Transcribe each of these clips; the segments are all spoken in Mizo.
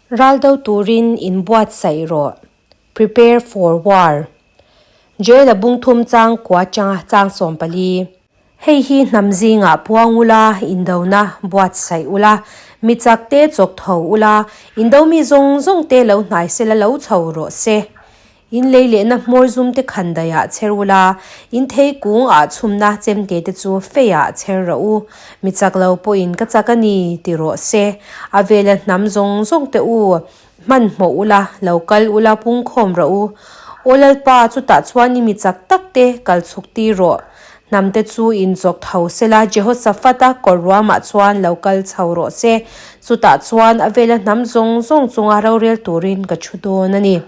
Ral do turin inbuatsaih rawh, Prepare for war. Joel-a bung thum chang kua changa chang 14. Hei hi hnam zingah puang ula, indona buatsaih ula, mi chak te chawk tho ula, indo mi zawng zawng te lo hnai sela lo chho rawh se. In lei lehna hmawr zum te khan daihah chher ula, in thei kung ah chhumna chemte te chu fei ah chher rawh u. Mi chak lo pawhin ka chak a ni, ti rawh se. A vela hnam zawng zawng te u, hmanhmawh ula, lo kal ula pungkhawm rawh u. Aw Lalpa, chutah chuan i mi chak tak te kal chhuk tir rawh. Hnam te chu in chawk tho sela, Jehoshaphat-a kawr ruamah chuan lo kal chho rawh se. Chutah chuan a vela hnam zawng zawng chunga rorel turin ka thu dawn a ni.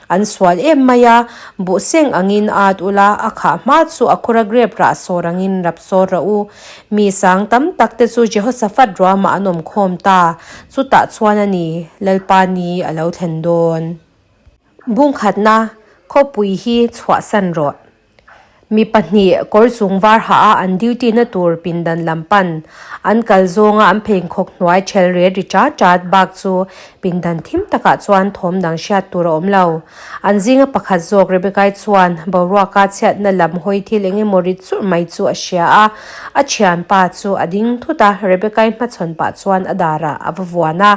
An sual em mai a, buh seng angin at ula, a khah hma chu a khura grep rah sawr angin rap sawr rawh u. Mi sang tam tak te chu Jehoshaphat ruamah an awm khawm ta, chutah chuan a ni, Lalpa ni a lo thlen dawn. Bungkhatna khawpui hi chhuahsan rawh. Mi pahnih kawr chung var hah a an duty na tur pindan lam pan an kal zawnga an pheikhawk hnuai thel ret ri chat chat bak chu pindan thim takah chuan thawm dang hriat tur a awm lo. An zinga pakhat zawk Rebecca-i chuan boruaka chhiatna lam hawi thil eng emaw rit churh mai chu a hria a, a thianpa chu a ding thut a, Rebecca-i hmachhawn pah chuan a darah a va vuan a.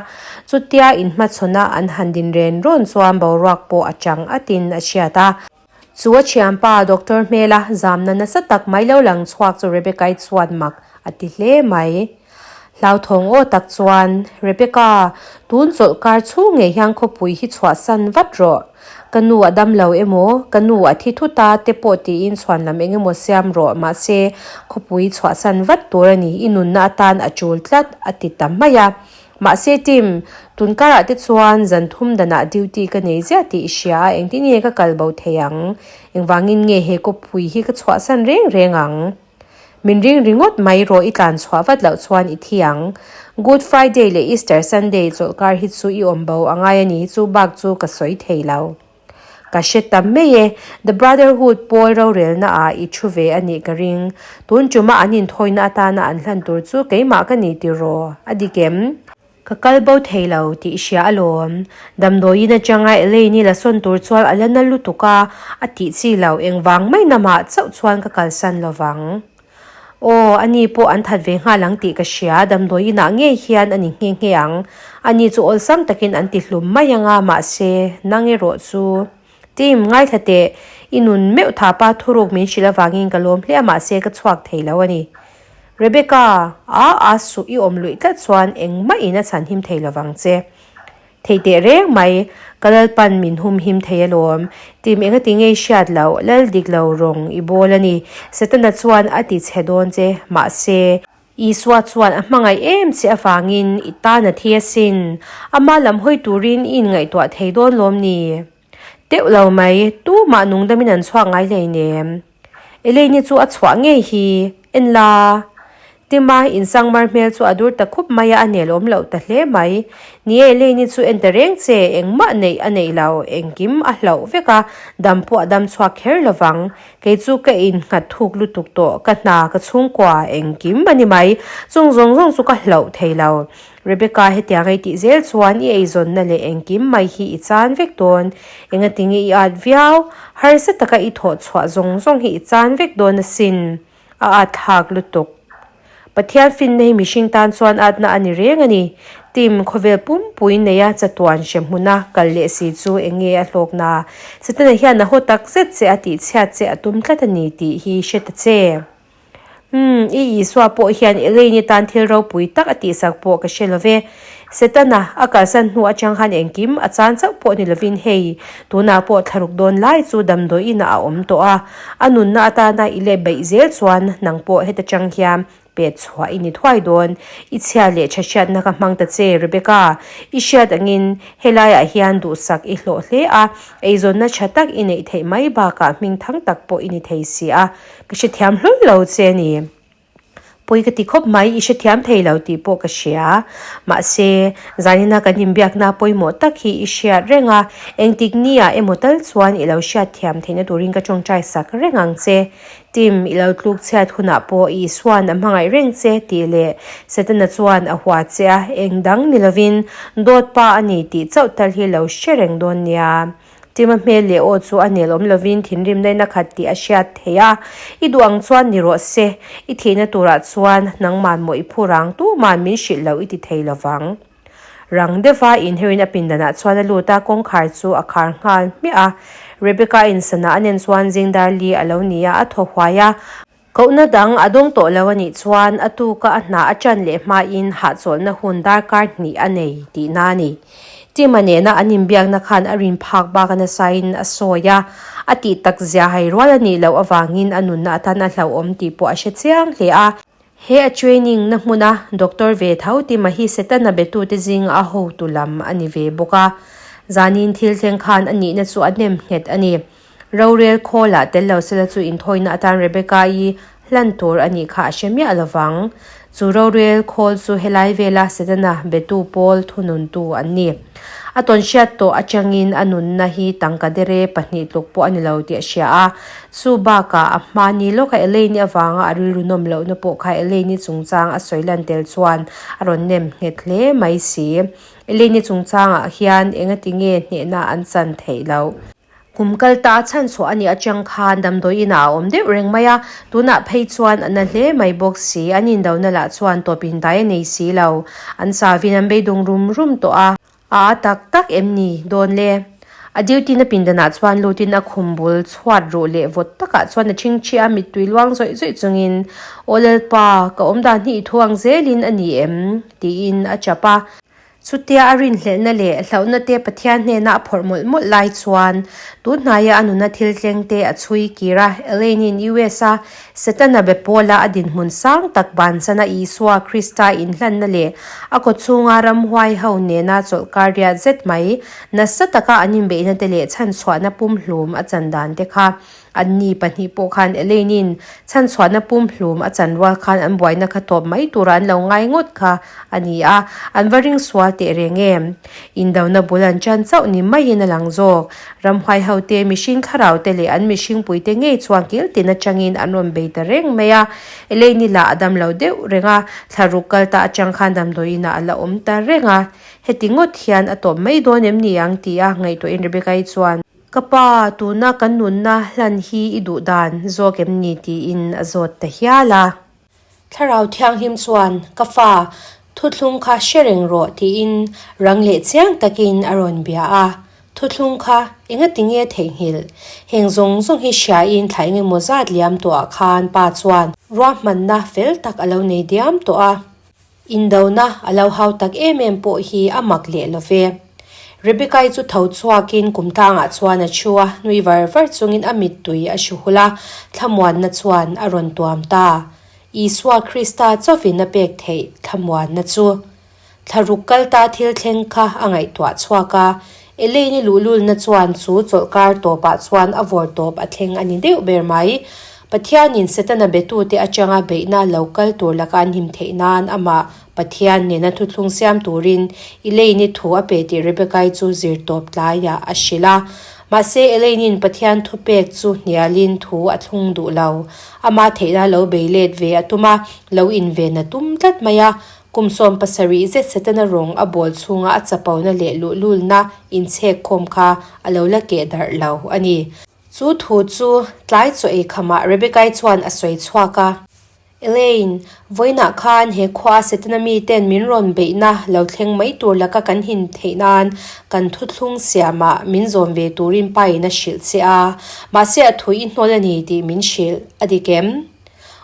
Chutia inhmachhawna an han din ren rawn chuan boruak pawh a chang atin a hriat a. Chu a thianpa doctor hmela zamna nasa tak mai lo lang chhuak chu Rebecca-i chuan mak a ti hle mai. Hlauthawng aw tak chuan, Rebecca, tun chawlhkar chhung ngei hian khawpui hi chhuahsan vat rawh. Ka nu a dam lo emaw, ka nu a thi thut a te pawh tiin chhuan lam eng emaw siam rawh, mahse khawpui chhuahsan vat tur a ni, i nunna atan a tul tlat, a ti ta mai a. Mahse Tim, tun karah te chuan zan thum danah duty ka nei ziah tih i hria a, engtin nge ka kal bo thei ang? Engvangin nge he kawppui hi ka chhuahsan reng reng ang? Min ring ringawt mai rawh i tlan chhuah vat loh chuan i thi ang. Good Friday leh Easter Sunday chawlhkar hi chu i awm bo a ngai a ni, chu bak chu ka sawi thei lo. Ka hre tam mai e, The Brotherhood pawl rorelna ah i thu ve a nih ka ring. Tun tuma an inthawina atana an hlan tur chu keimah ka ni tiraw? A dik em? Ka kal bo thei lo tih i hria alawm. Damdawiin atanga Elaine-i la sawn tur chuan a la na lutuk a, a tih chi lo, engvang mai namah chauh chuan ka kalsan lovang. Aw, ani pawh an that ve nghal ang tih ka hria, damdawi inah ngei hian a ni nghe nghe ang. Ani chu awlsam takin an ti hlum mai ang a, mahse, nang erawh chu. Tim, ngaithla teh, i nun meuh thapa thuruk min hrilh avangin ka lawm hle a, mahse ka chhuak thei lo a ni. Rebecca, a a suh i awm luih tlat chuan engmah in a chhanhim thei lovang che. Thei teh reng mai, ka Lalpan min hum him thei alawm. Tim engati ngei hriat loh, Lal dik lo rawng i bawl a ni. Setana chuan a ti chhe dawn che, mahse, Isua chuan a hmangaih em che avangin i tan a thi asin, ama lam hawi turin i inngaihtuah thei dawn lawm ni? Teuh lo mai, tumah nungdamin an chhuak ngai hleinem. Elaine chu a chhuah ngei hi, en la. Tima insangmar hmel chu a dur ta khup mai a, a nel awm loh ta hle mai. Ni e, Elaine chu en ta reng che, engmah neih a neih lo, engkim a hlauh vek a, dam pawh a dam chhuak kher lovang. Kei chu ka innghat thuk lutuk tawh, ka hna, ka chhungkua, engkim a ni mai. Chung zawng zawng chu ka hlauh thei lo. Rebecca hetiang ei tih zel chuan i eizawnna leh engkim mai hi i chan vek dawn. Engatinge i at viau? Harsa taka i thawh chhuah zawng zawng hi i chan vek dawn asin. A at thlak lutuk. Pathian finna hi mihring tan chuan atna a ni reng a ni. Tim, khawvel pumpui neia chatuan hre hmuna kal leh si chu eng nge a hlawkna? Setana hian a haw tak zet che a tihchhiat che a tum tlat a ni tih hi hre ta che. Umm, i Isua pawh hian Elaine-i tan thil ropui tak a tihsak pawh ka hre lo ve. Setana a kalsan hnu atang khan engkim a chan chauh pawh ni lovin hei, tunah pawh thlaruk dawn lai chu damdawi inah a awm tawh a. A nunna atana i let beih zel chuan nang pawh heta tang hian pet chhuah i ni thuai dawn. I chhia leh tha hriatna ka hmang ta che, Rebecca. I hriat angin helaiah hian duhsak i hlawh hle a, eizawnna tha tak i neih theih mai bakah hmingthang tak pawh i ni thei si a. Ka hrethiam hlul lo che a ni. Pawi ka ti khawp mai, i hrethiam thei lo tih pawh ka hria. Mahse, zanina kan inbiakna pawimawh tak hi i hriat reng a, engtik nia emaw tal chuan i lo hriatthiam theihna turin ka tawngtai sak reng ang che. Tim, i lo tluk chhiat hunah pawh Isua'n a hmangaih reng che tih leh Setana chuan a hua che a, eng dang ni lovin dawt pa a ni tih chauh tal hi lo hre reng dawn nia. Tima hmel leh aw chu a nel awm lovin thinrimna in a khat tih a hriat theih a, I duh ang chuan ni rawh se, i thihna turah chuan nangman maw i phur ang, tuman min hrilh loh i ti thei lovang. Rang deuha inheuhin a pindanah chuan a lut a, kawngkhar chu a khar nghal hmiah a. Rebecca insana a nen chuan zingdar li a lo ni a, a thaw huai a. Kohna dang a dawng tawh lo a nih chuan a tuka a hna a ṭan leh hmain hahchawlhna hun darkar hnih a nei tihna a ni. Tima nena an inbiakna khan a rin phak bak a nasain a sawi a, a tih tak zia hai rual a nih loh avangin a nunna atan a hlauhawm tih pawh a hre chiang hle a. He a training na hmuna doctor ve tho Tima hi Setana betute zinga a hotu lam a ni ve bawk a. Zanin thil thleng khan a nihna chu a nem nghet a ni. Rorel khawlah tel lo sela chu inthawina atan Rebecca-i hlan tur a nih kha a hre miah lo vang. Chu rorel khawl chu helai vela Setana betu pawl thununtu an ni. A tawn hriat tawh atangin a nunna hi tangka dere pahnih tluk pawh a ni lo tih a hria a. Chu bakah a hmani lawka Elaine-i avanga a rilru nawm lohna pawh kha Elaine-i chungchang a sawi lan tel chuan a rawn nem nghet hle mai si. Elaine-i chungchangah hian engati nge hnehna an chan theih loh? Kum kal ta chhan chhuah a nih atang khan damdawi inah a awm deuh reng mai a, tunah phei chuan a na hle mai bawk si, an indona lah chuan tawp indai a nei si lo, an savin an beidawng rum rum tawh a. A a tak tak em ni dawn le? A duty na pindanah chuan lutin a khum bul chhuat ruh leh vawt takah chuan a ṭhingṭhi a, mittui luang zawih zawih chungin, Aw Lalpa, ka awmdan hi i thu ang zelin a ni em? tiin a chap a. Chutia a rinhlelhna leh hlauhna te Pathian hnena a phawrh mawlh mawlh lai chuan tun hnaia a nuna thil tleng te a chhui kir a. Elaine-in US a Setana be pawla a dinhmun sang tak bansana Isua Krista inhlanna leh a kawchhunga ramhuai ho nena chawlhkar riat zet mai nasa taka an inbeihna te leh chhanchhuahna pumhlum a chan dan te kha Anni pahnih pawh khan Elaine-in chhanchhuahna pumhlum a chan rual khan an buaina kha tawp mai tura an lo ngai ngawt kha a ni a, an va ring sual teh reng em? Indona bul an chan chauh ni maiin a lang zawk. Ramhuai hote, mihring thlarau te leh an mihring puite ngei chuan kil tin atangin an rawn bei ta reng mai a. Elaine-i lah a dam lo deuh reng a, thlaruk kal ta atang khan damdawiinah a la awm ta reng a. Heti ngawt hian a tawp mai dawn em ni ang tia ngaihtuahin Rebecca-i chuan, Ka pa, tuna kan nunna hlan hi i duh dan zawk em ni tiin a zawt ta hial a. Thlarau Thianghlim chuan, Ka fa, thuthlung kha hre reng rawh tiin rang leh chiang takin a rawn bia a. Thuthlung kha engati nge theihnghilh? Heng zawng zawng hi hriain thla engemaw zat liam tawhah khan pa chuan ruahmanna fel tak a lo nei diam tawh a. Indona a lo hau tak em em pawh hi a mak leh lo ve. Rebecca-i chu tho chhuakin kum tlangah chuan a thu a, nui var var chungin a mittui a hru hul a, thlamuanna chuan a rawn tuam ta. Isua Krista chawvin a pek theih thlamuanna chu. Thlaruk kal ta thil thleng kha a ngaihtuah chhuak a, Elaine-i luhlulna chuan chu chawlhkar tawpah chuan a vawr tawp a thleng a ni deuh ber mai. Pathianin Setana betute atanga beihna lo kal tur laka an him theih nan amah Pathian nena thuthlung siam turin Elaine-i thu a pe tih Rebecca-i chu zir tawp tlaiah a hrilh a. Mahse, Elaine-in Pathian thupek chu hnialin thu a thlung duh lo. Amah theihna lo bei let ve a tum a, lo inven a tum tlat mai a. Kum 70 zet Setana rawng a bawl chhunga a chapona leh luhlulna inchhek khawm kha a lo la keh darh lo a ni. Chu thu chu tlai chaw ei khamah Rebecca-i chuan a sawi chhuak a. Elaine, vawiinah khan he khua Setana miten min rawn beihna lo thleng mai tur laka kan hin theih nan kan thuthlung siamah min zawm ve turin pain a hrilh che a, mahse a thui i hnawl a ni tih min hrilh a dik em?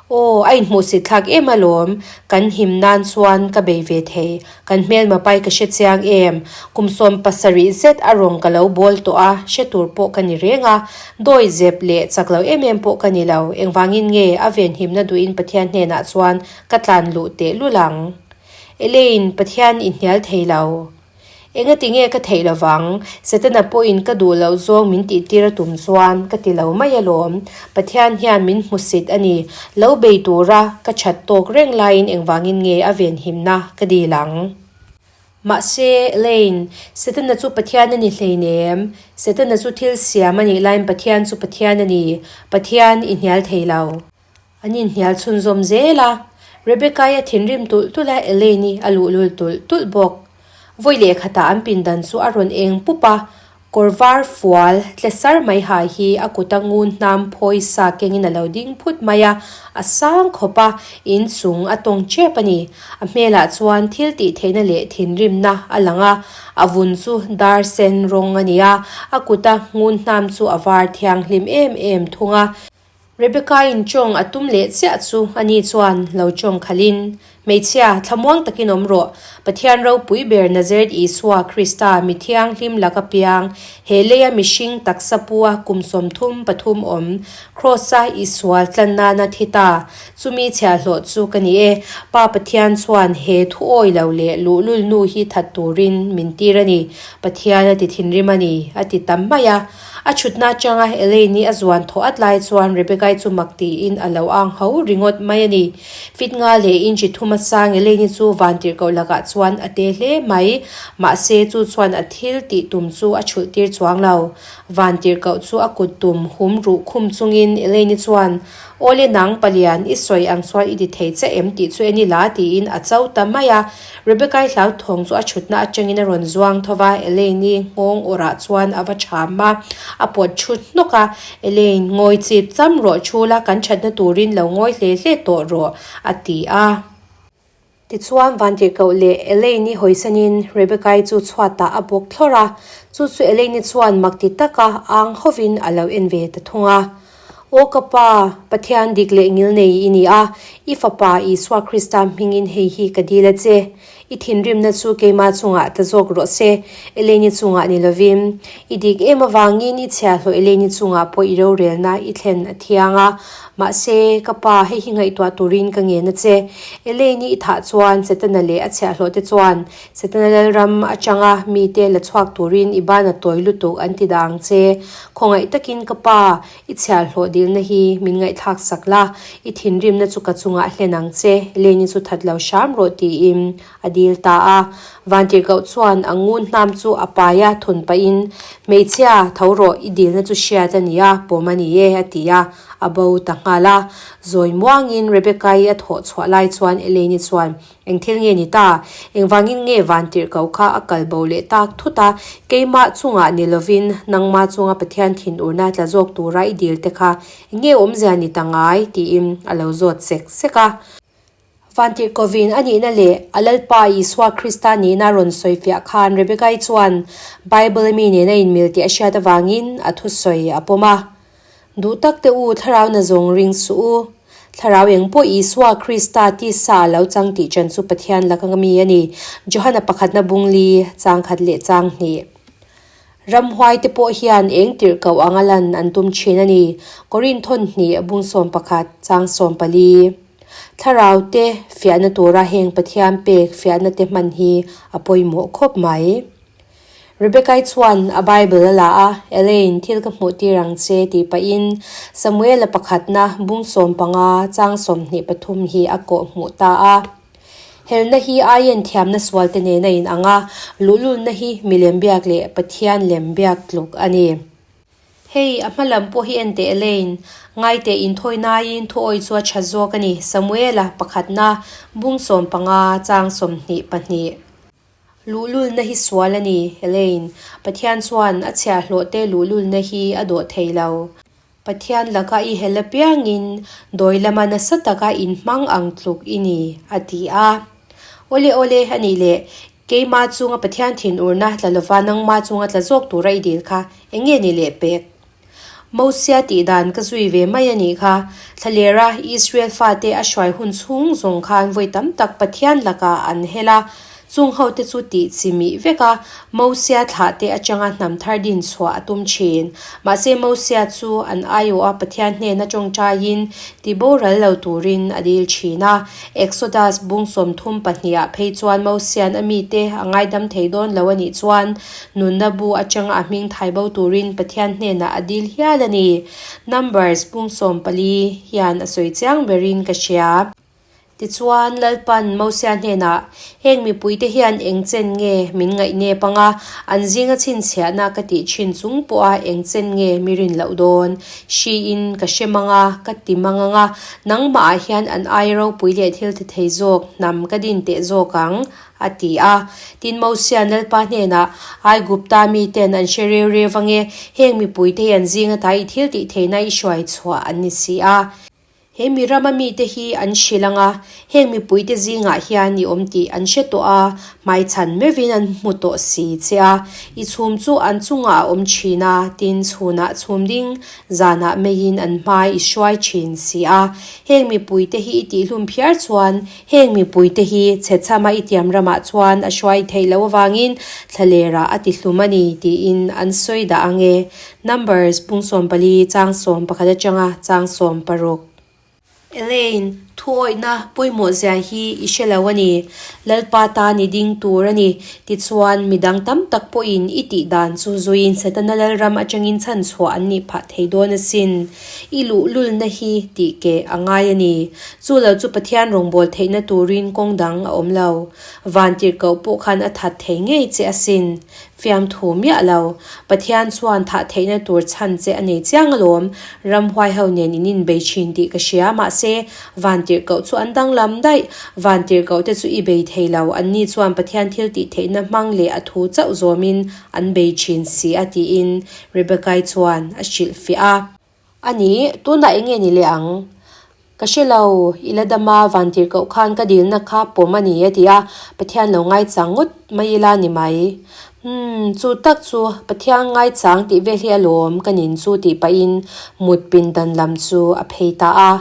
Aw, a inhmuhsit thlak em alawm, kan him nan chuan ka bei ve thei, kan hmelma pai ka hre chiang em, kum 70 zet a rawng ka lo bawl tawh a, hre tur pawh ka ni reng a, dawi zep leh chak lo em em pawh ka ni lo, engvangin nge a venhimna duhin Pathian hnenah chuan ka tlan luh teh lul ang? Elaine, Pathian i hnial thei lo. Engati nge ka theih lovang? Setana pawhin ka duh loh zawng min tihtir a tum chuan ka ti lo mai alawm. Pathian hian min hmusit a ni. Lo bei tura ka that tawk reng laiin engvangin nge a venhimna ka dil ang? Mahse, Elaine, Setana chu Pathian a ni hleinem. Setana chu thil siam a nih laiin Pathian chu Pathian a ni. Pathian i hnial thei lo. An inhnial chhunzawm zel a, Rebecca-i a thinrim tulh tulh a, Elaine-i a luhlul tulh tulh bawk. Vawi leh khatah an pindan chu a rawn eng pup a, kawr var fual tle sar mai ha hi a kuta ngun hnam phawi sa kengin a lo ding phut mai a, a sang khawp a, inchung a tawng tep a ni. A hmelah chuan thil tih theihna leh thinrimna a lang a, a vun chu dar sen rawng a ni a, a kuta ngun hnam chu a var thianghlim em em thung a. Rebecca-in tawng a tum leh chiah chu a ni chuan lo tawng khalhin, Hmeichhia, thlamuang takin awm rawh. Pathian ropui ber Nazareth Isua Krista mi thianghlim laka piang, he leia mihring taksa pua kum 33 awm, Kraws-a Isual tlan nana thi ta, chumi chhiahhlawh chu ka ni e. Pa Pathian chuan he thu awi lo leh luhlul nu hi that turin min tir a ni. Pathian a ti thinrim a ni, a ti tam mai a. A chhutna atanga Elaine-i a zuan thaw at lai chuan Rebecca-i chu mak tiin a lo ang ho ringawt mai a ni. Fit nga leh inchi thum a sang Elaine-i chu vantirhkoh lakah chuan a te hle mai. Mahse, chu chuan a thil tih tum chu a chhulh tir chuang lo. Vantirhkoh chu a kut tum hum ruh khum chungin Elaine-i chuan, Awle nang palian, i sawi ang chuan i ti thei che em tih chu en ila tiin a cho ta mai a. Rebecca-i hlauthawng chu a chhutna atangin a rawn zuang tho va, Elaine-i nghawng awrah chuan a va cham a, a pawt chhut hnawk a. Elaine, ngawi chip cham rawh thu la, kan thatna turin lo ngawi hle hle tawh rawh, a ti a. Tichuan, Vantirhkoh leh Elaine-i hawisanin Rebecca-i chu chhuatah a bawk thlawr a, chu chu Elaine-i chuan mak ti taka ang hovin a lo en ve ta thung a. Aw ka Pa, Pathian dik leh ngilnei i ni a, i Fapa Isua Krista hmingin hei hi ka dil a che. I thinrimna chu keimah chungah ta zawk rawh se, Eleni chungah ni lovin. I dik em avangin i chhiahhlawh Eleni chungah pawh i rorelna i thlen a thiang a. Mahse, ka Pa, hei hi ngaihtuah turin ka ngen a che. Eleni i thah chuan Setana leh a chhiahhlawhte chuan Setana Lalram atanga mite la chhuak turin i ban a tawi lutuk an ti dah ang che. Khawngaih takin ka pa, i chhiahhlawh dilna hi min ngaihthlak sak la, i thinrimna chu ka chungah hlen ang che, Leni chu that lo hram rawh tiin a dil ta a. Vantirhkoh chuan a ngun hnam chu a pai a, thun pahin, Hmeichhia, tho rawh, i dilna chu hriat a ni a, pawm a ni e, a ti a, a bo ta nghal a. Zawi muangin Rebecca-i a thawh chhuah lai chuan Eleni chuan, Eng thil nge ni ta? Engvangin nge vantirhkoh kha a kal bo leh tak thut a? Keimah chungah ni lovin nangmah chunga Pathian thinurna tla zawk tura i dil te kha eng nge awmzia ni ta ngai? tiin a lo zawt sek sek a. Vantirhkohvin a nihna leh a Lalpa Isua Krista nihna rawn sawifiah khan Rebecca-i chuan Bible mi nena inmil tih a hriat avangin a thusawi a pawm a. Duh tak te u, thlarau na zawng ring suh u. Thlarau eng pawh Isua Krista tisa a lo chang tih chan chu Pathian laka mi a ni. Johana pakhatna bung li, chang khat leh chang hnih. Ramhuai te pawh hian eng tirh koh anga lan an tum thin a ni. Korinthon hnih, bung 11, chang 14. Thlarau te fiahna tura heng Pathian pek fiahna te hman hi a pawimawh khawp mai. Rebecca-i chuan a Bible a la a, Elaine, thil ka hmuh tir ang che tih pahin Samuel-a pakhatna bung 15 chang 23 hi a kawh hmuh ta a. Helna hi aien thiamna sualte nen a inang a, luhlulna hi milem biak leh Pathian lem biak tluk a ni. Hei, a hma lam pawh hi en teh Elaine, ngaiteh inthawi naiin thuawi chu a tha zawk a ni, Samuel-a pakhatna bung 15 chang 22. Luhlulna hi sual a ni, Elaine. Pathian chuan a chhiahhlawhte luhlulna hi a dawh thei lo. Pathian laka i hel apiangin dawi lama nasa taka inhmang ang tluk i ni, a ti a. Awle awle, a nih leh, keimah chunga Pathian thinurna tla lova nangmah chunga tla zawk tura i dil kha eng nge ni leh pek? Mosia tih dan ka zui ve mai a nih kha. Thlalera Israel fate a hruai hun chhung zawng khan vawi tam tak Pathian lakah an hel a, chung hote chu tih chi mih vek a, Mosia thlahte atanga hnam thar din chhuah a tum thin. Mahse Mosia chu an aiawh a Pathian hnena tawngtaiin ti boral lo turin a dil thin a. Exodus bung 32 ah phei chuan Mosia'n a mite a ngaidam thei dawn lo a nih chuan Nunna bu atanga a hming thai bo turin Pathian hnenah a dil hial a ni. Numbers bung 14 hian a sawi chiang berin ka hria. Tichuan, Lalpan Mosia hnenah, Heng mipuite hian eng chen nge min ngaihnep anga an zinga chhinchhiahna ka tih thin chung pawha eng chen nge mi rin loh dawn? Hriin ka hre mang a, ka ti mang ang a, nangmahah hian an ai ropui leh thil ti thei zawk hnam ka din teh zawk ang, a ti a. Tin, Mosia'n Lalpa hnenah, Aigupta miten an hre reu reu ange, heng mipuite hi an zinga ta i thil tih theihna i hruai chhuah an ni si a. He mi rama mite hi an hrilh ang a, heng mipuite zingah hian i awm tih an hre tawh a, hmaichhan meuhin an hmu tawh si che a. I chhum chu an chungah a awm thin a, tin chhunah chhum ding, zanah meiin an hmai i hruai thin si a. Heng mipuite hi i tihhlum phiar chuan heng mipuite hi chhechhama i tiam ramah chuan a hruai theih loh avangin thlalerah a tihlum a ni tiin an sawi dah ang e. Numbers pung 14 chang 11 atanga chang 16. Elaine, thuawihna pawimawh zia hi i hre lo a ni. Lalpa tan i ding tur a ni. Tichuan, midang tam tak pawhin i tih dan chu zuiin Setana lalram atangin chhan chhuah an nih phah thei dawn asin. I luhlulna hi tih keh a ngai a ni. Chu lo chu Pathian rawngbâwl theihna turin kawng dang a awm lo. Vantirhkoh pawh khan a that thei ngei che asin. Fiamthu miah lo. Pathian chuan thah theihna tur chhan che a nei chiang alawm. Ramhuai ho nen in inbei thin tih ka hria. Mahse, vantirhkoh chu an danglam daih. Vantirhkoh te chu i bei thei lo. Anni chuan Pathian thil tih theihna hmang leh a thu chauh zawmin an bei thin si a tiin Rebecca-i chuan a hrilhfiah a. A ni, tunah eng nge ni leh ang? Ka hre lo, i la dam a, vantirhkoh khan ka dilna kha pawm a ni a ti a, Pathian lo ngaichang ngawt mai ila ni mai. Umm, chu tak chu Pathian ngaichang tih vel hi alawm ka nin chu tih pahin mut pindan lam chu a phei ta a.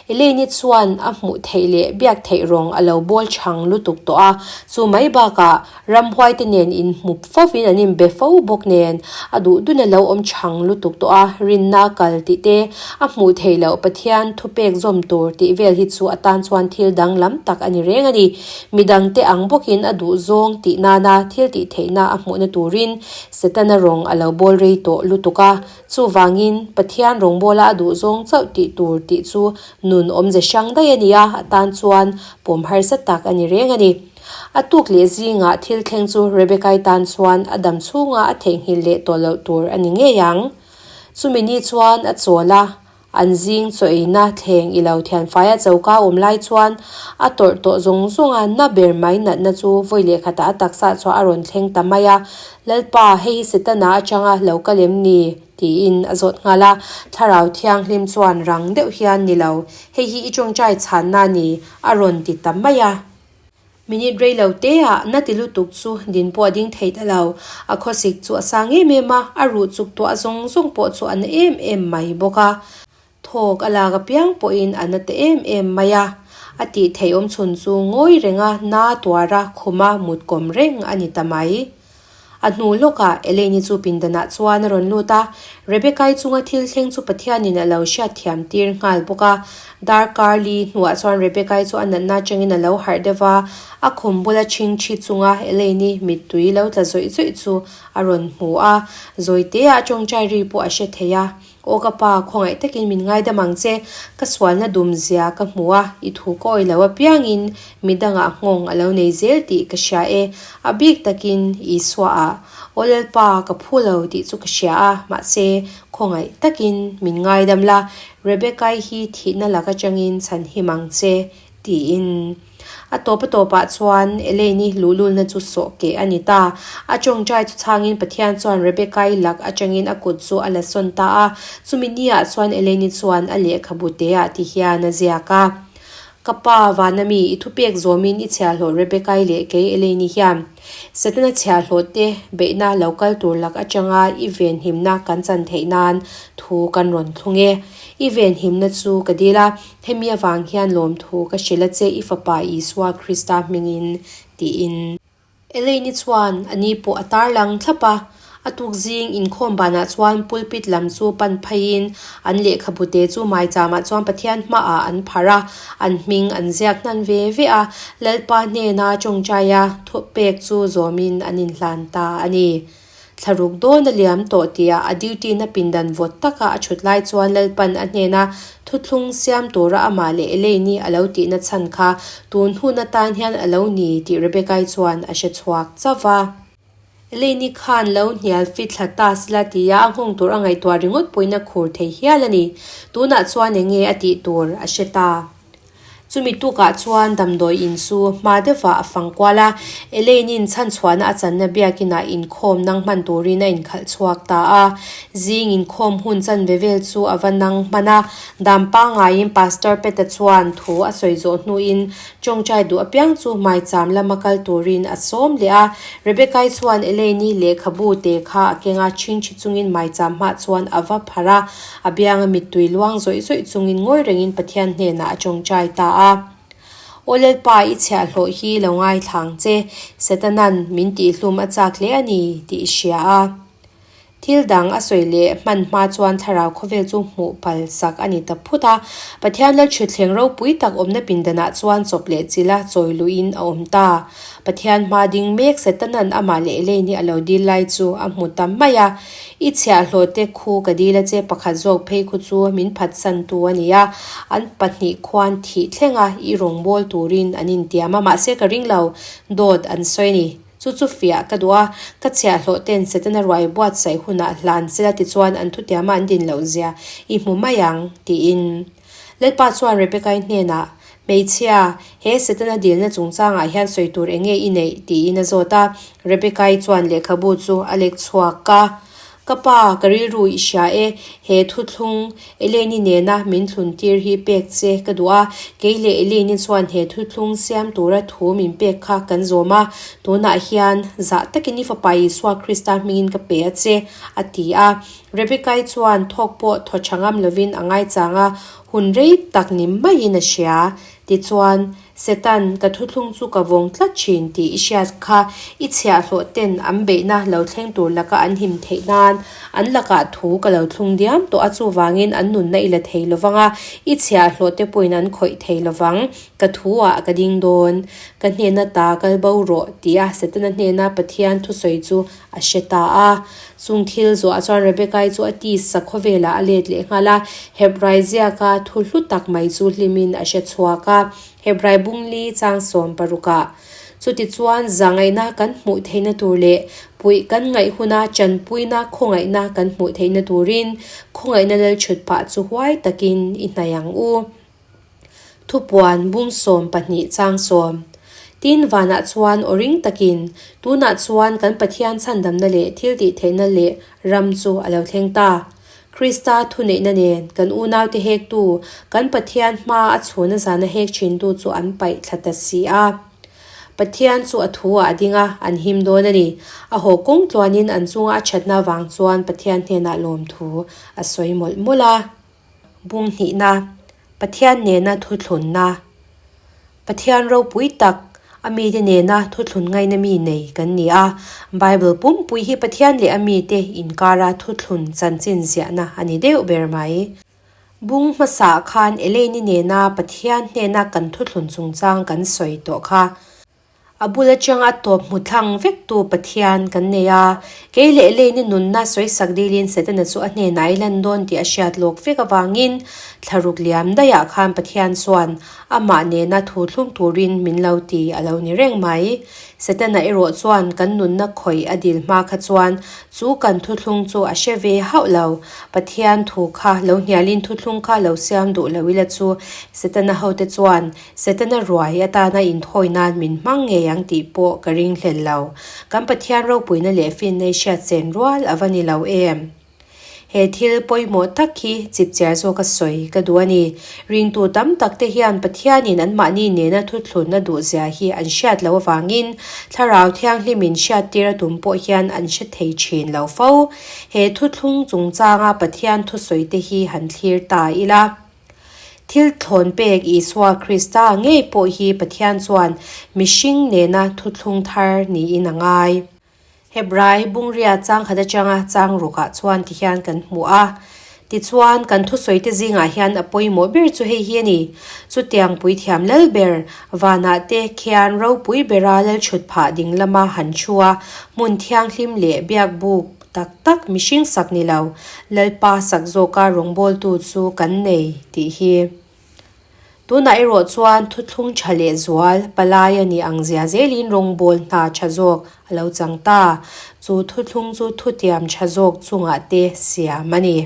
Elaine-i chuan a hmuh theih leh biak theih rawng a lo bawl chhang lutuk tawh a, chu mai bakah Ramhuai te nen inhmup fovin an inbe fo bawk nen, a duh dun a lo awm chhang lutuk tawh a, rinna kal tih te, a hmuh theih loh Pathian thupek zawm tur tih vel hi chu atan chuan thil danglam tak a ni reng a ni. Midang te ang bawkin a duh zawng tih nana thil tih theihna a hmuhna turin Setana rawng a lo bawl rei tawh lutuk a, chuvangin Pathian rawngbawla a duh zawng chauh tih tur tih chu nun awmze hrang daih a ni a, atan chuan pawm harsa tak a ni reng a ni. A tuk leh zingah thil thleng chu Rebecca-i tan chuan a dam chhunga a theihnghilh leh tawh loh tur a ni ngei ang. Chumi ni chuan a chawl a, an zing chaw eina thleng i lo thianfaia choka awm lai chuan a tawrh tawh zawng zawng a, na ber mai natna chu vawi leh khatah a taksa chuah a rawn thleng ta mai a, Lalpa, hei hi Setana atanga lo kal em ni? tiin a zawt nghal a. Thlarau Thianghlim chuan rang deuh hian ni lo, hei hi i tawngtai chhanna a ni, a rawn ti ta mai a. Minute rei lo te ah na ti lutuk chu din pawh a ding thei ta lo. A khawsik chu a sang em em a, a ruh chuk tuah zawng zawng pawh chu a na em em mai bawk a. Thawk a lak apiang pawhin a na ta em em mai a. A tih theih awm chhun chu ngawi renga na tuara khuma mut kawm reng a ni ta mai. A hnu lawkah Elaine-i chu pindanah chuan a rawn lut a, Rebecca-i chunga thil thleng chu Pathianin a lo hriatthiam tir nghal bawk a. Darkar li hnuah chuan Rebecca-i chu a natna atangin a lo harh deuh va, a khum bula chhing thi chunga Elaine-i mittui lo tla zawih zawih chu a rawn hmu a, zawiteah a tawngtai ri pawh a hre thei a. Aw ka pa, khawngaih takin min ngaidam ang che, ka sualna dum zia ka hmu a, i thu ka awih lo apiangin midangah nghawng a lo nei zel tih ka hria e, a bik takin Isua ah. Aw Lalpa, ka phu lo tih chu ka hria a, mahse, khawngaih takin min ngaidam la, Rebecca-i hi thihna lak atangin chhan him ang che, tiin. A tawp a tawpah chuan Elaine-i luhlulna chu sawh keh a ni ta. A tawngtai chu chhangin Pathian chuan Rebecca-i lak atangin a kut chu a la sawn ta a. Chumi niah chuan Elaine-i chuan a lehkhabu teah ti hian a ziak a, Ka pa, vana mi, i thupek zawmin i chhiahhlawh Rebecca-i leh kei Elaine-i hian Setana chhiahhlawh te beihna lo kal tur lak atanga i venhimna kan chan theih nan thu kan rawn thlung e. I venhimna chu ka dil a. Hemi avang hian lawmthu ka hrilh a che i fapa Isua Krista hmingin, tiin. Elaine-i chuan a ni pawh a tarlang thlap a. A tuk zing inkhawm banah chuan pulpit lam chu pan pheiin an lehkhabute chu maichamah chuan Pathian hmaah an pharh a, an hming an ziak hnan ve ve a, Lalpa hnena tawngtaia thupek chu zawmin an inhlan ta a ni. Thlaruk dawn a liam tawh tia a duty na pindan vawt taka a thut lai chuan Lalpan a hnena thuthlung siam tura amah leh Elaine-i a lo tihna chhan kha tun hun atan hian a lo ni tih Rebecca-i chuan a hre chhuak chauh va. Elaine-i khan lo hnial fit thla ta sila tia a nghawng tur a ngaihtuah ringawt pawhin a khur thei hial a ni. Tunah chuan eng nge a tih tur a hre ta. Chumi tukah chuan damdawi in chu hma deuhah a fang kual a, Elaine-in chhanchhuahna a channa biakinah inkhawm nang hman turin a inkhalh chhuak ta a. Zing inkhawm hun chanve vel chu a va nang hman a, dam pangaiin Pastor Peta chuan thu a sawi zawh hnuin tawngtai duh apiang chu maicham lama kal turin a sawm leh a. Rebecca-i chuan Elaine-i lehkhabu te kha a keng a, chhingchhi chungin maicham hmah chuan a va pharh a. A bianga mittui luang zawih zawih chungin ngawi rengin Pathian hnenah a tawngtai ta a. Aw Lalpa, i chhiahhlawh hi lo ngaithla ang che, Setanan min tihhlum a chak hle a ni tih i hria a. Thil dang a sawi leh hman hma chuan thlarau khawvel chu hmuh pal sak a ni ta phut a. Pathian Lalthuthleng ropui tak awmna pindanah chuan chawp leh chila chawi luhin a awm ta. Pathian hma ding mek Setanan amah leh Elaine-i a lo dil lai chu a hmu ta mai a. I chhiahhlawhte khu ka dil a che pakhat zawk phei khu chu min phatsantu a ni a, an pahnih khuan thih thleng a i rawngbâwl turin an intiam a, mahse ka ring lo, dawt an sawi a ni. Chu chu fiah ka duh a, ka chhiahhlawhte'n Setana ruai buatsaih hunah hlan sela tichuan an thutiama an din loh zia i hmu mai ang, tiin. Lalpa chuan Rebecca-i hnenah, Hmeichhia, he Setana dilna chungchangah hian sawi tur eng nge i neih? tiin a zawt a. Rebecca-i chuan lehkhabu chu a lek chhuak a, Ka pa, ka rilru i hria e, he thuthlung Elaine-i nena min thlun tir hi pek che ka duh a, kei leh Elaine-i chuan he thuthlung siam tura thu min pek kha kan zawm a, tunah hian zah takin i fapa Isua Krista hmingin ka pe a che, a ti a. Rebecca-i chuan thawk pawh thaw tha ngam lovin a ngaichang a, hun rei tak ni maiin a hria. Tichuan, Satan, ka thuthlung chu ka vawng tlat thin tih i hriat kha i chhiahhlawh ten an beihna lo thleng tur laka an him theih nan an lakah thu ka lo thlung diam tawh a, chuvangin an nunna i la thei lovang a, i chhiahhlawh te pawhin an khawih thei lovang, ka thu ah ka ding dawn. Ka hnena ta kal bo rawh, tia Setana hnena Pathian thusawi chu A hre ta a. Chung thil zuah chuan Rebecca-i chu a tisa khawvelah a let leh nghal a, Hebrai ziaka thu hlu tak mai chu hlimin a hre chhuak a. Hebrai bungli chang 16ah. Chutichuan zahngaihna kan hmuh theihna tur leh puih kan ngaih huna chanpuina khawngaihna kan hmuh theihna turin khawngaihna lalchhut pah chu huai takin i hnaih ang u. Thupuan bung 12 chang sawm. Tin, vanah chuan aw ring takin, Tunah chuan kan Pathian chhandamna leh thil tihtheihna leh ram chu a lo thleng ta. Krista thuneihna nen kan unaute hektu, kan Pathian hma a chhuna zana hek thintu chu an paih thla ta si a. Pathian chu a thu ah a ding a, an him dawn a ni. A haw kawng tluanin an chunga a thatna vang chuan Pathian hnenah lawmthu a sawi mawlh mawlh a. Bung hnihna, Pathian nena thuthlunna. Pathian ropui tak, a mite nena thuthlun ngaina mi nei kan ni a. Bible pumpui hi Pathian leh a mite inkara thuthlun chanchin ziahna a ni deuh ber mai. Bung hmasaah khan Elaine-i nena Pathian hnena kan thuthlun chungchang kan sawi tawh kha. A bul atanga a tawp hmu thlang vektu Pathian kan nei a, kei leh Elaine-i nunna sawisak dilin Setana chu a hnenah i lan dawn tih a hriat lawk vek avangin thlaruk liam daihah khan Pathian chuan amah nena thu thlung turin min lo ti a lo ni reng mai. Setana erawh chuan kan nunna khawih a dil hma kha chuan chu kan thuthlung chu a hre ve hauh lo. Pathian thu kha lo hnialin thuthlung kha lo siam duh lo ila chu Setana hote chuan Setana ruai atana inthawi nan min hmang ngei ang tih pawh ka ring hlel lo. Kan Pathian ropuina leh finna i hriat chen rual a va ni lo em? He thil pawimawh tak hi chipchiar zawka sawi ka duh a ni. Ringtu tam tak te hian Pathianin anmahni nena thuthlun a duhzia hi an hriat loh avangin Thlarau Thianghlimin hriattir a tum pawh hian an hre thei thin lo fo. He thuthlung chungchanga Pathian thusawi te hi han thlir ta ila. Thil thlawn pek Isua Krista ngei pawh hi Pathian chuan mihring nena thuthlung thar niin a ngai. Hebrai bungria chang khat atanga chang rukah chuan tihian kan hmu a. Tichuan, kan thusawite zingah hian a pawimawh ber chu hei hi a ni, Chutiang puithiam lal ber, vanah te khian ropui bera lalchhut phah ding lama han thu a, hmun thianghlim leh biakbuk tak tak mihring sak ni lo, Lalpa sak zawka rawngbawltu chu kan nei tih hi. Tunah erawh chuan thuthlung tha leh zual palai a nih ang zia zelin rawngbawl hna tha zawk a lo chang ta. Chu thuthlung chu thutiam tha zawk chungah te siam a ni.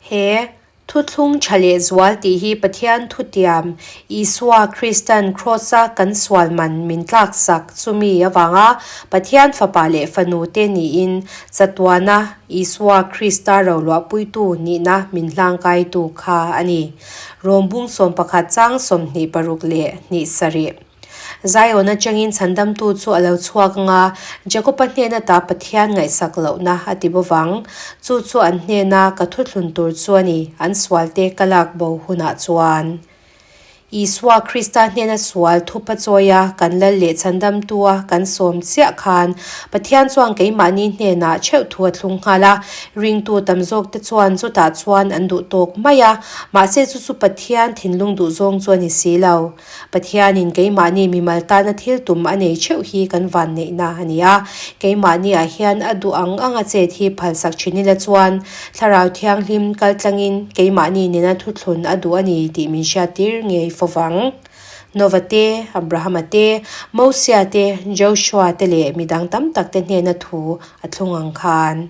He thuthlung tha leh zual tih hi Pathian thutiam Isua Kristan Kraws-a kan sual man min tlaksak chumi avanga Pathian fapa leh fanu te niin chatuana Isua Krista roluahpuitu nihna min hlangkaitu kha a ni. Rawmbung 11 chang 26 leh hnih sarih. Zion atangin chhandamtu chu a lo chhuak ang a, Jakoba hnen ata Pathian ngaihsak lohna a ti bawvang. Chu chu an hnena ka thuthlun tur chu a ni, an sualte ka lak bo hunah chuan. Isua Krista hnena sual thupa chawia kan lal leh chhandamtua kan sawm chiah khan Pathian chuan keimahni hnenah theuh thu a thlung nghal a, ringtu tam zawkte chuan chutah chuan an duh tawk mai a, mahse chu chu Pathian thinlung duh zawng chu a ni si lo. Pathianin keimahni mimal tana thil tum a nei theuh hi kan van neihna a ni a, keimahniah hian a duh ang ang a chet hi phalsak thin ila chuan Thlarau Thianghlim kaltlangin keimahni nena thuthlun a duh a ni tih min hriattir ngei fo vang. Nova te, Abrahama te, Mosia te, Joshua te leh midang tam tak te hnena thu a thlung ang khan.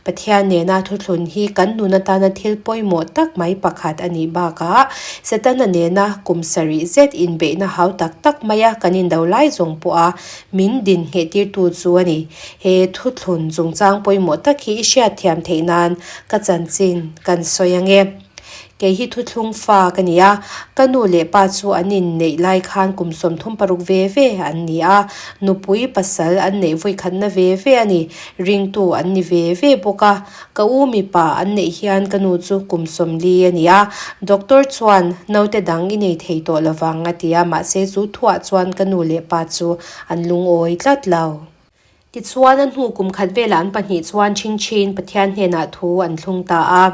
Pathian nena thuthlun hi kan nun atana thil pawimawh tak mai pakhat a nih bakah Setana nena kum sarih zet inbeihna hau tak tak maia kan indo lai zawng pawha min din nghehtirtu chu a ni. He thuthlun chungchang pawimawh tak hi i hriatthiam theih nan ka chanchin kan sawi ange. Kei hi thuthlung fa ka ni a, ka nu leh pa chu an inneih lai khan kum 36 ve ve an ni a, nupui pasal an neih vawikhatna ve ve a ni, ringtu an ni ve ve bawk a. Ka u mipa an neih hian ka nu chu kum 40 a ni a, doctor chuan naute dang i nei thei tawh lovang a ti a, mahse chu thuah chuan ka nu leh pa chu an lungawi tlat lo. Tichuan a hnu kum khat velah an pahnih chuan chhingchhin Pathian hnenah thu an thlung ta a.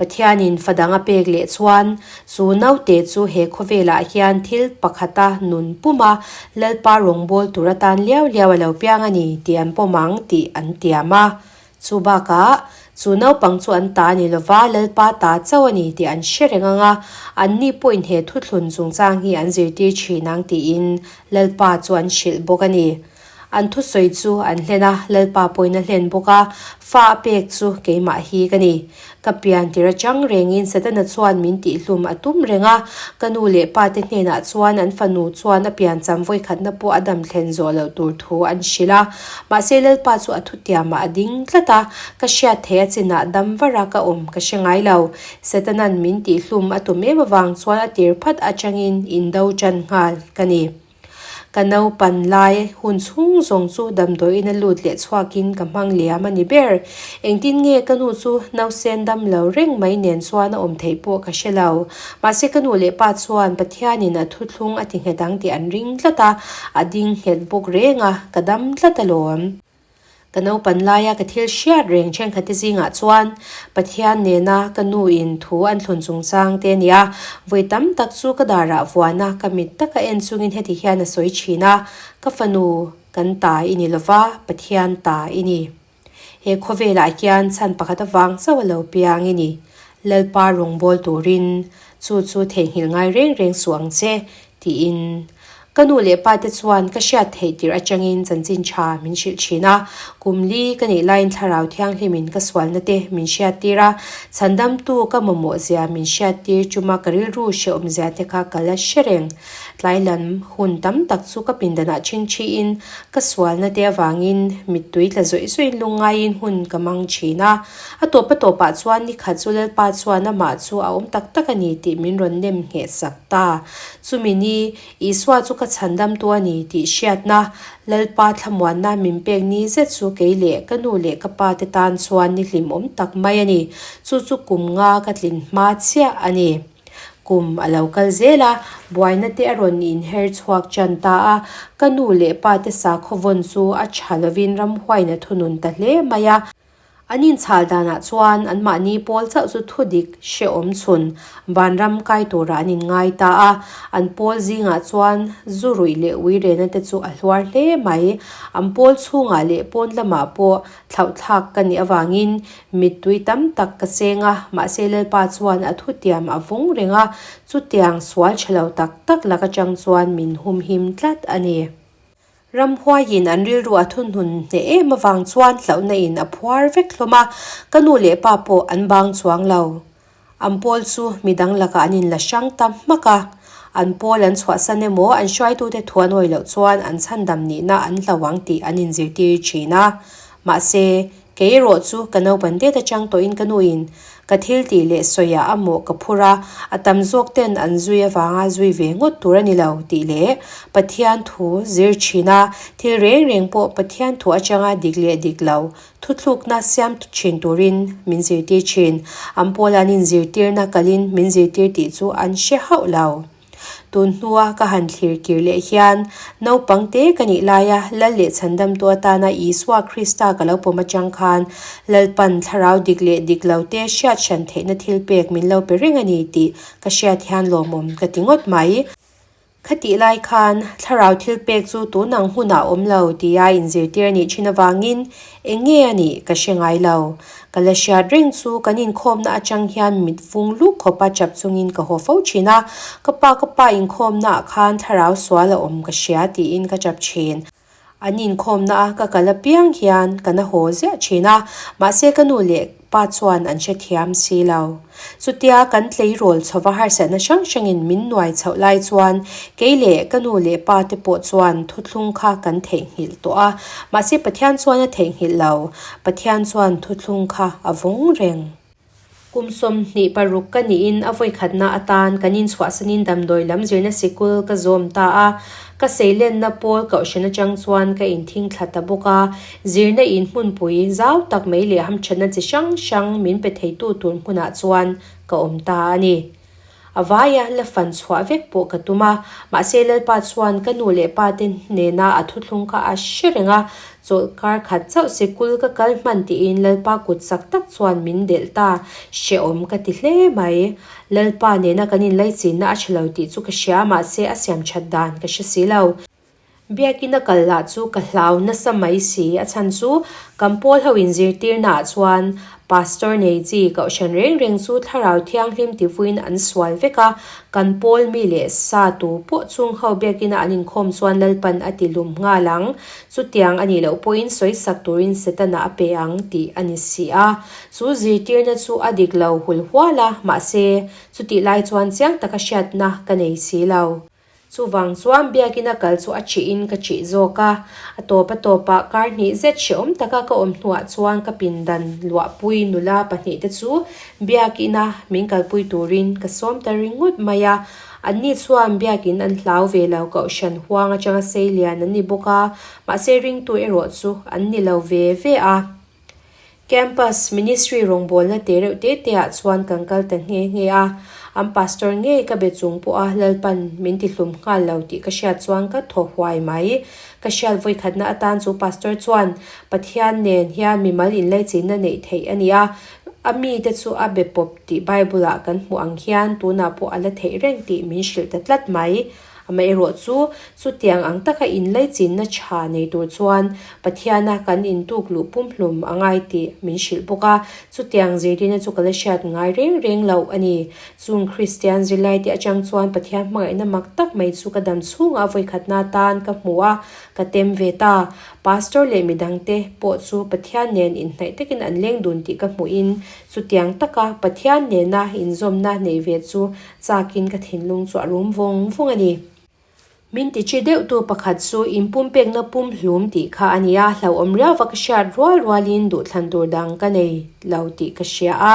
Pathianin fa dang a pek leh chuan chu naute chu he khawvelah hian thil pakhata nun puma Lalpa rawngbâwl tur atan liau liau a lo piang a ni tih an pawm ang tih an tiam a. Chu bakah chu naupang chu an ta a ni lova Lalpa ta chauh a ni tih an hre reng ang a, anni pawhin he thuthlun chungchang hi an zirtir thin ang tiin Lalpa chu an hrilh bawk a ni. An thusawi chu an hlen a, Lalpa pawhin a hlen bawk a, fa a pek chu keimah hi ka ni. Ka pian tir atang rengin Setana chuan min tihhlum a tum reng a, ka nu leh pa te hnenah chuan an fanu chuan a piancham vawikhatna pawh a dam thlen zawh loh tur thu an hrilh a. Mahse Lalpa chu a thutiamah a ding tlat a, ka hriat theih a chinah dam vara ka awm ka hre ngai lo. Setana'n min tihhlum a tum em avang chuan a tir phat atangin indo tan nghal ka ni. Ka naupan lai hun chhung zawng chu damdawiin a lut leh chhuakin ka hmang liam a ni ber. Engtin nge ka nu chu nausen dam lo reng mai nen chuan a awm theih pawh ka hre lo. Mahse ka nu leh pa chuan Pathianin a thuthlung a ti nghet ang tih an ring tlat a, a ding nghet bawk reng a, ka dam tlat alawm. Ka naupan laia ka thil hriat reng thenkhatte zingah chuan Pathian nena ka nu in thu an thlun chungchang te a ni a, vawi tam tak chu ka darah vuana ka mit taka en chungin heti hian a sawi thin a, Ka fanu, kan ta i ni lova, Pathian ta i ni. He khawvelah hian chhan pakhat avang chauh a lo piang i ni. Lalpa rawngbâwl turin chu chu theihnghilh ngai reng reng suh ang che, tiin. Ka nu leh pa te chuan ka hriat theih tirh atangin chanchin tha min hrilh thin a, kum li ka nih laiin thlarau thianghlimin ka sualna te min hriattir a, chhandamtu ka mamawh zia min hriattir chuma ka rilru hrehawm zia te kha ka la hre reng. Tlai lam hun tam tak chu ka pindanah chhingchhiin ka sualna te avangin mittui tla zawih zawih lungngaiin hun ka mang thin a. A tawp a tawpah chuan nikhat chu Lalpa chuan amah chu a awm tak tak a ni tih min rawn nem ngheh sak ta. Chumi ni, Isua chu ka chhandamtu a ni tih hriatna, Lalpa thlamuanna min pek ni zet chu kei leh ka nu leh ka pa te tan chuan ni hlimawm tak mai a ni. Chu chu kum nga ka tlin hma chiah a ni. Kum a lo kal zel a, buaina te a rawn inher chhuak tan ta a, ka nu leh pa te sakhaw vawn chu a tha lovin ramhuain a thunun ta hle mai a. An inchhal danah chuan anmahni pawl chauh chu thudik hrehawm chhun vanram kai turah an inngai ta a. An pawl zingah chuan zu ruih leh ui rena te chu a hluar hle mai. An pawl chhungah leh pawn lamah pawh thlauhthlak ka nih avangin mittui tam tak ka cheng a, mahse Lalpa chuan a thutiam a vawng reng a, chutiang sual tha lo tak tak lak atang chuan min humhim tlat a ni. Ramhuaiin an rilru a thunhun hneh em avang chuan hlauhna in a phuar vek hlawm a, ka nu leh pa pawh an bang chuang lo. An pawl chu midang lakah an inla hrang ta hmak a, an pawl an chhuahsan emaw an hruaitute thu an awih loh chuan an chhandam nihna an hlo ang tih an inzirtir thin a. Mahse, Kei erawh chu ka naupan det atang tawhin ka nuin ka thil tih leh sawiah a mawh ka phur a, a tam zawk ten an zui avanga zui ve ngawt tur a ni lo tih leh Pathian thu zir thin a, thil reng reng pawh Pathian thu atanga dik leh dik lo thuthlukna siam thin turin min zirtir thin. An pawla an inzirtirna kalin min zirtir tih chu an hre hauh lo. Tun hnua ka han thlir kir leh hian, naupang te ka nih laia Lal leh Chhandamtu atana Isua Krista ka lo pawm atang khan Lalpan thlarau dik leh dik lo te hriat hran theihna thil pek min lo pe reng a ni tih ka hriat hian lawmawm ka ti ngawt mai. Khatih lai khan thlarau thil pek chu tun ang hunah awm lo tia inzirtir a nih thin avangin eng nge a nih ka hre ngai lo. Ka la hriat reng chu kan inkhawmna atang hian mit vung luk khawpa chap chungin ka haw fo thin a, ka pa ka pa inkhawmna ah khan thlarau sual a awm ka hria tiin ka chap thin. An inkhawmna a ka kal apiang hian ka na haw ziah thin a, mahse ka nu leh pa chuan an hrethiam si lo. Chutia kan tleirawl chhova harsatna hrang hrangin min nuai chhoh lai chuan kei leh ka nu leh pa te pawh chuan thuthlung kha kan theihnghilh tawh a, mahse Pathian chuan a theihnghilh lo, Pathian chuan thuthlung kha a vawng reng. Kum 26 ka niin a vawikhatna atan kan inchhuahsanin damdawi lam zirna sikul ka zawm ta a, ka seilenna pawl kohhran atang chuan ka inthing thla ta bawk a, Zirna in hmunpui zau tak mai leh hamthatna chi hrang hrang min pe theitu tur hmunah chuan ka awm ta a ni. A vaia la fan chhuah vek pawh ka tum a, mahse Lalpa chuan ka nu leh pa te hnena a thuthlung kha a hre reng a, chawlhkar khat chauh sikul ka kal hman tiin Lalpa kut chak tak chuan min delh ta, hrehawm ka ti hle mai. Lalpa nena kan inlaichinna a tha lo tih chu ka hria, mahse a siam that dan ka hre si lo. Biakina kal lah chu ka hlau nasa mai si, a chhan chu kan pawl ho inzirtirna ah chuan Pastor nei chi kohhran reng reng chu thlarau thianghlim tivuin an sual vek a, kan pawl mi leh sa tu pawh chung ho biakina an inkhawm chuan Lalpan a ti lum nghal ang, chutiang a nih loh pawhin sawisak turin Setana a pe ang tih a ni si a. Chu zirtirna chu a dik lo hul hual a, mahse chutih lai chuan chiang taka hriatna ka nei si lo. Chuvang chuan biakina kal chu a chih in ka chih zawk a, a tawp a tawpah kar hnih zet hrehawm taka ka awm hnuah chuan ka pindan luahpui nula pahnihte chu biakina min kalpui turin ka sawm ta ringawt mai a. Anni chuan biakin an hlau ve lo kohhran huang atanga sei lian an ni bawk a, mahse ringtu erawh chu an ni lo ve ve a. Campus Ministry rawngbawlna te reuh te te ah chuan kan kal ta nghe nghe a, an pastor ngei ka be chung pawh a Lalpan min ti hlum nghal lo tih ka hriat chuan ka thaw huai mai. Ka hriat vawikhatna atan chu pastor chuan Pathian nen hian mimal inlaichinna neih theih a ni a, a mite chu a be pawp tih Bible ah kan hmuh ang hian tunah pawh a la theih reng tih min hrilh ta tlat mai. Amaherawh chu, chutiang ang taka inlaichinna tha nei tur chuan Pathiana kan intuk luh pumhlum a ngai tih min hrilh bawk a, chutiang zirtirna chu ka la hriat ngai reng reng loh a ni. Chung Kristian zirlaite atang chuan Pathian hmangaihna mak tak mai chu ka dam chhungah vawikhatna atan ka hmu a, ka tem ve ta. Pastor leh midangte pawh chu Pathian nen inhnaih takin an leng dun tih ka hmuhin chutiang taka Pathian nena inzawmna neih ve chu Chakin ka thinlung chu a rum vawng vawng a ni. Min ti chi deuhtu pakhat chu inpumpekna pum hlum tih kha a ni a, hlauhawm riauva ka hriat rual rualin duhthlan tur dang ka nei lo tih ka hria a.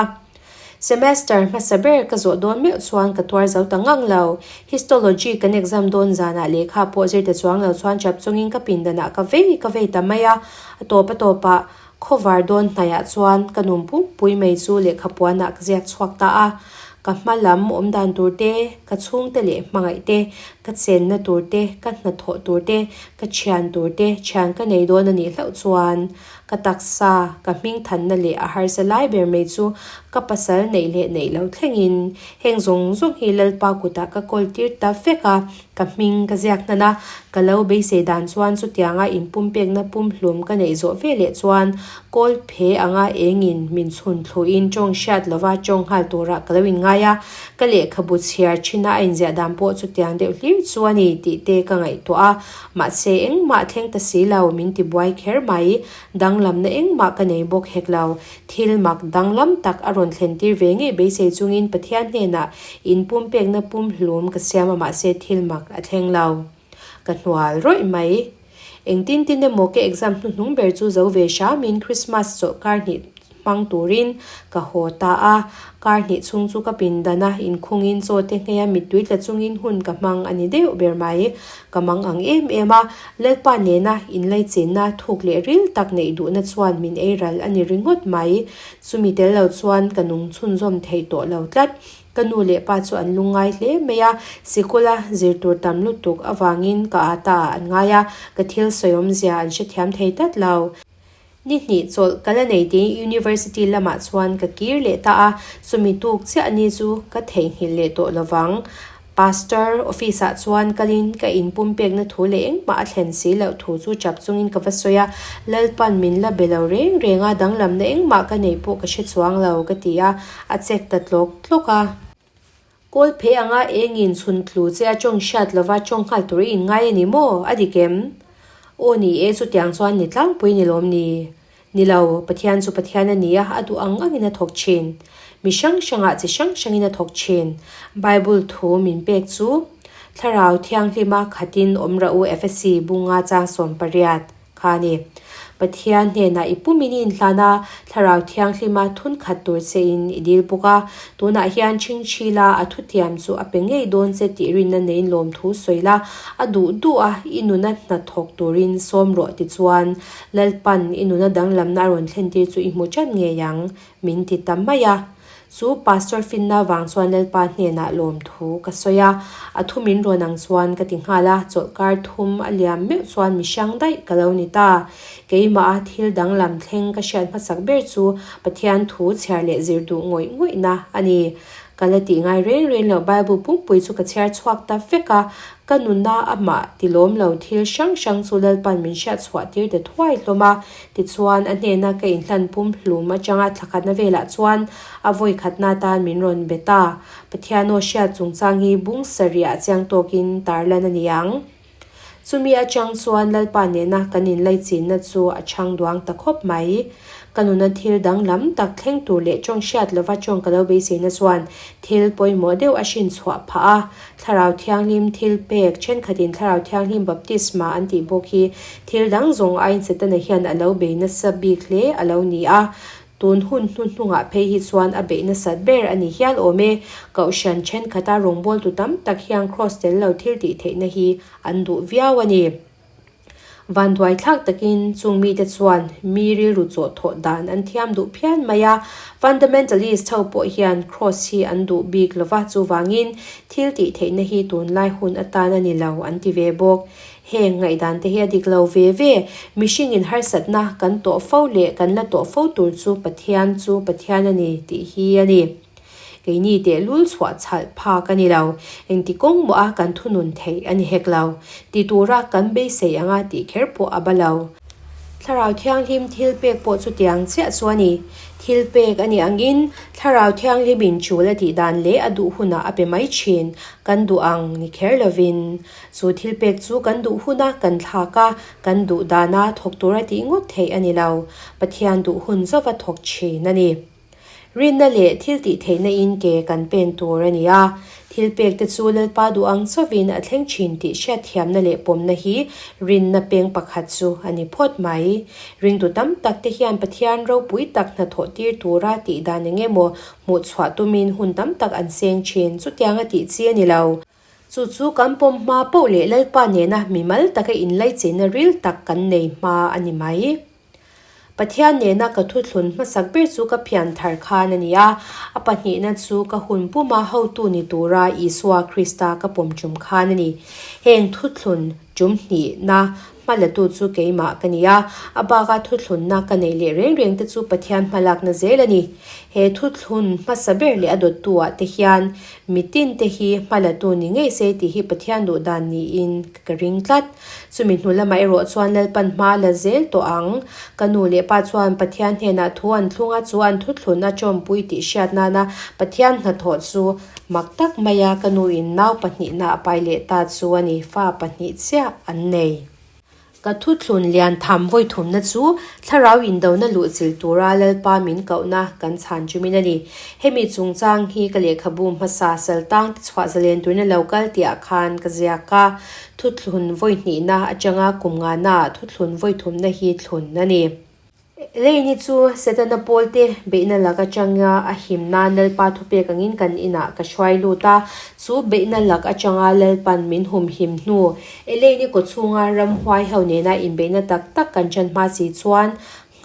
Semester hmasa ber ka zawh dawn meuh chuan ka tuar zo ta ngang lo. Histology kan exam dawn zanah lehkha pawh zir ta chuang lo chuan chap chungin ka pindanah ka vei ka vei ta mai a, a tawp a tawpah Khawvar dawn hnaiah chuan ka nun pumpui mai chu lehkha puanah ka ziak chhuak ta a, ka hma lam awm dan tur te, ka chhungte leh hmangaih te, Ka chenna tur te, ka hnathawh tur te, ka thian tur te, thian ka nei dawn a nih hlauh chuan ka taksa, ka hmingthanna leh a harsa lai ber mai chu ka pasal neih leh neih lo thlengin heng zawng zawng hi Lalpa kutah ka kawl tir ta vek a, ka hming ka ziak hnan a, ka lo beisei dan chuan chutianga inpumpekna pumhlum ka neih zawh ve leh chuan kawl phe anga engin min chhun thluin tawng hriat lova tawng nghal turah ka lo inngai a. Ka lehkhabu chhiar thin a a inziah dan pawh chutiang deuh hlir chu a ni tih te ka ngaihtuah a, mahse engmah thleng ta si lo min ti buai kher mai, danglamna engmah ka nei bawk hek lo. Thil mak danglam tak a rawn thlen tir ve ngei beisei chungin Pathian hnenah inpumpekna pumhlum ka siam a mahse thil mak a thleng lo. Ka hnual rawih mai. Engtin tin emaw ka exam hnuhnung ber chu zo ve hramin Christmas chawlhkar hnih hmang turin ka haw ta a. Kar hnih chhung chu ka pindan a, inkhungin chaw te ngheia mittui tla chungin hun ka hmang a ni deuh ber mai. Ka mang ang em em a, Lalpa nena inlaichenna thuk leh ril tak neih duhna chuan min ei ral a ni ringawt mai. Chumi tel lo chuan ka nung chhunzawm thei tawh lo tlat. Ka nu leh pa chu an lungngai hle mai a, sikula zir tur tam lutuk avangin ka ata ah an ngai a, ka thil sawiawmzia an hrethiam thei tlat lo. Ni hnih chawlh ka la nei tiin University lamah chuan ka kir leh ta a, chumi tuk chiah ni chu ka theihnghilh leh tawh lovang. Pastor office ah chuan kalin ka inpumpekna thu leh engmah a thlen si loh thu chu chap chungin ka va sawi a, Lalpan min la be lo reng reng a, danglamna engmah ka nei pawh ka hre chuang lo ka ti a, a chek ta tlawk tlawk a. Kawl phei anga engin chhun tlu che a tawng hriat lova tawng nghal tur i inngai a ni maw? A dik em? Aw ni e, chutiang chuan ni tlangpui ni lawm ni? Ni lo, Pathian chu Pathian a ni a, a duh ang angin a thawk thin. Mi hrang hrangah chi hrang hrangin a thawk thin. Bible thu min pek chu, Thlarau Thianghlima khatin awm rah u Efesi bunga chang 18 kha a ni. Pathian hnenah i pumin i inhlan a, Thlarau Thianghlima thun khat tur che in i dil bawk a. Tunah hian chhingchhila a thutiam chu a pe ngei dawn che tih rinna neiin lawmthu sawi la, a duh duh a, i nuna hnathawk turin sawm rawh tichuan Lalpan i nuna danglamna a rawn thlen tir chu i hmu ṭan ngei ang, min ti ta mai a. Chu Pastor finna vang chuan Lalpa hnenah lawmthu ka sawi a, a thu min rawn ang chuan ka ti nghal a, chawlhkar thum a liam meuh chuan mi hrang daih ka lo ni ta. Keimaha thil danglam thleng ka hriat hmasak ber chu Pathian thu chhiar leh zir duh ngawih ngawihna a ni. Ka la tih ngai reng reng loh Bible pumpui chu ka chhiar chhuak ta vek a, ka nuna amah ti lawm lo thil hrang hrang chu Lalpan min hriat chhuah tir ta thuai hlawm a. Tichuan, a hnena ka inhlan pum hlum atanga thlakhatna velah chuan a vawi khatna atan min rawn be ta. Pathian aw hriat chungchang hi bung sarih chiang tawkin tarlan a ni ang. Chumi atang chuan Lalpa nena kan inlaichinna chu a chhang duang ta khawp mai. Ka nuna thil danglam tak thleng tur leh tawng hriat lova tawng ka lo beiseina chuan thil pawimawh deuh a hrin chhuah phah a. Thlarau Thianghlim thil pek thenkhatin Thlarau Thianghlim baptisma an tih bawk hi thil dang zawng aiin Setana hian a lo bei nasa bik hle a lo ni a. Tun hun hnuhnungah phei hi chuan a beih nasat ber a ni hial awm e. Kohhran thenkhat-a rawngbawltu tam tak hian Kraws tel lo thil tih theihna hi an duh viau a ni. Vanduai thlak takin chung mite chuan mi rilru chawh thawh dan an thiam duh phian mai a. Fundamentalist ho pawh hian Kraws hi an duh bik lova chuvangin thil tih theihna hi tunlai hun atan a ni lo an ti ve bawk. Heng ngaihdan te hi a dik lo ve ve. Mihringin harsatna kan tawh fo leh kan la tawh fo tur chu Pathian chu Pathian a ni tih hi a ni. Keini tehlul chhuah chhalh phak a ni lo. Engti kawng mawh a kan thunun theih a ni hek lo. Ti tura kan beisei anga tih kher pawh a ba lo. Thlarau Thianghlim thil pek pawh chutiang chiah chu a ni. Thil pek a nih angin Thlarau Thianghlimin tul a tih dan leh a duh hunah a pe mai thin. Kan duh ang ni kher lovin. Chu thil pek chu kan duh huna kan thlak a, kan duh dana thawk tura tih ngawt theih a ni lo. Pathian duh hun zova thawk thin a ni. Rinna leh thil tih theihna in ke kan pen tur a ni a. Thil pek te chu Lalpa duh ang chauhin a thleng thin tih hriatthiamna leh pawmna hi rinna peng pakhat chu a ni phawt mai. Ringtu tam tak te hian Pathian ropui tak hnathawh tir tura tih dan eng emaw hmuh chhuah tumin hun tam tak an seng thin. Chutianga tih chi a ni lo. Chu chu kan pawm hma poh leh Lalpa nena mimal taka inlaichenna ril tak kan nei hma a ni mai. Pathian nena ka thuthlun hmasak ber chu ka pian thar khan a ni a, a pahnihna chu ka hun puma hotu ni tura Isua Krista ka pawm tum khan a ni. Heng thuthlun tum hnihna hmalatu chu keimah ka ni a, a baka thuthlunna ka neih leh reng reng te chu Pathian hmalakna zel a ni. He thuthlun hmasa ber leh a dawttu-ah te hian mitin te hi hmalatu ni ngei se tih hi Pathian duh dan niin ka ring tlat. Chumi hnu lamah erawh chuan Lalpan hma la zel tawh ang. Ka nu leh pa chuan Pathian hnenah thu an thlung a, chu an thuthlun a tawmpui tih hriat nana Pathian hnathawh chu mak tak maia ka nuin nau pahnihna a pai leh ta chu a ni, fa pahnih chiah an nei. Ka thuthlun lian tham vawithumna chu thlarau indona luhchilh tura Lalpa min kohna kan chhan chumin a ni. Hemi chungchang hi ka lehkhabu hmasa saltang te chhuah zalen turin a lo kal tihah khan ka ziak a. Thuthlun vawihnihna atanga kum ngana thuthlun vawithumna hi thlun a ni. Leini chu Setana pawlte beihna lak atanga a him nan Lalpa thupek angin kan inah ka hruai lut a, chu beihna lak atanga Lalpan min humhim hnu Elaine-i kawchhunga ramhuai ho nena inbeihna tak tak kan ṭan hma si chuan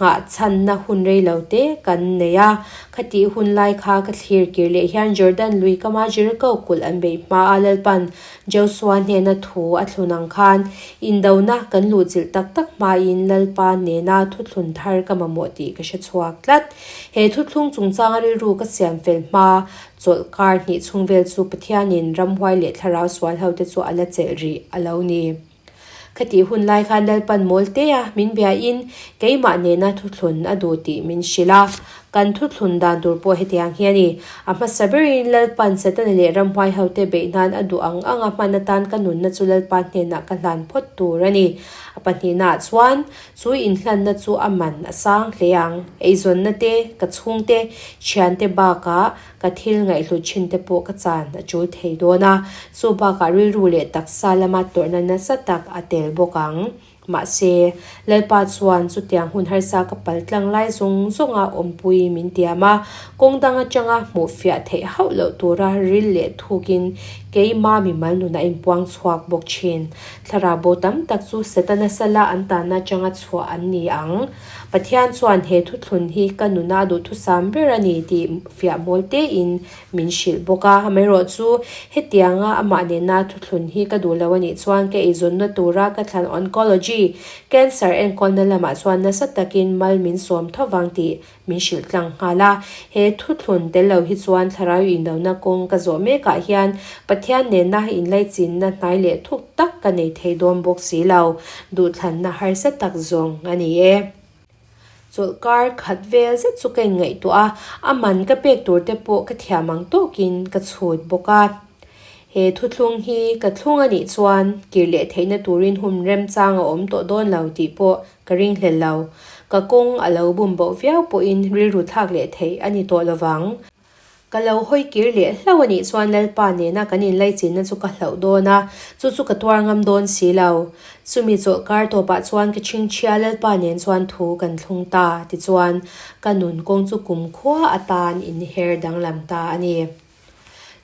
nghah chhanna hun rei lo te kan nei a. Khatih hun lai kha ka thlir kir leh hian Jordan lui kama Jericho kulh an beih hma a Lalpan Joshua hnena thu a thlun ang khan indona kan luhchilh tak tak hmain Lalpa nena thuthlun thar ka mamawh tih ka hre chhuak tlat. He thuthlung chungchanga rilru ka siam fel hma chawlh kar hnih chhung vel chu Pathianin ramhuai leh thlarau sual ho te chu a la chelh rih a lo ni. Khatih hun lai khan Lalpan mawl te a, min biain keimah nena thuthlun a duh tih min hrilh a. Kan thuthlun dan tur pawh hetiang hi a ni. A hmasa berin Lalpan Setana leh ramhuai hote beih nan a duh ang anga hman atan ka nunna chu Lalpa hnenah ka hlan phawt tur a ni. A pahnihnaah chuan chu inhlanna chu a man a sang hle ang. Eizawnna te, ka chhungte, thiante bakah Ka thil ngaihhlut thin te pawh ka chan a tul thei dawn a, chu bakah rilru leh taksa lama tawrhna nasa tak a tel bawk ang. Mahse, Lalpa chuan chutiang hun harsa ka pal tlang lai zawng zawnga awmpui min tiam a, kawng dang atanga hmuh fiah theih hauh loh tura ril leh thukin keima mimal nun a inpuang chhuak bawk thin. Thlarau bo tam tak chu Setana sala an tanna atanga chhuah an ni ang. Pathian chuan he thuthlun hi ka nuna duhthusam ber a ni tih fiah mawl tein min hrilh bawk a. Amaherawhchu, hetianga amah nena thuthlun hi ka duh lo a nih chuan ka eizawnna tura ka thlan oncology, cancer enkawlna lamah chuan nasa takin mal min sawm tho vang tih min hrilh tlang nghal a. He thuthlun tel lo hi chuan thlarau indona kawng ka zawh mekah hian Pathian nena inlaichinna hnai leh thuk tak ka nei thei dawn bawk si lo. Duhthlanna harsa tak zawng a ni e. Chawlhkar khat vel zet chu ka inngaihtuah a, a man ka pek tur te pawh ka thiam ang tawkin ka chhut bawk a. He thuthlung hi ka thlung a nih chuan kir leh theihna turin hun remchang a awm tawh dawn lo tih pawh ka ringhlel lo. Ka kawng a lo bum boh viau pawhin rilru thlak leh theih a ni tawh lovang. Ka lo hawi kir leh hlauh a nih chuan Lalpa nena kan inlaichinna chu ka hlauh dawn a, chu chu ka tuar ngam dawn si lo. Chumi chawlhkar tawpah chuan ka chhingchhia Lalpa nen chuan thu kan thlung ta, tichuan ka nun kawng chu kumkhua atan inher danglam ta a ni.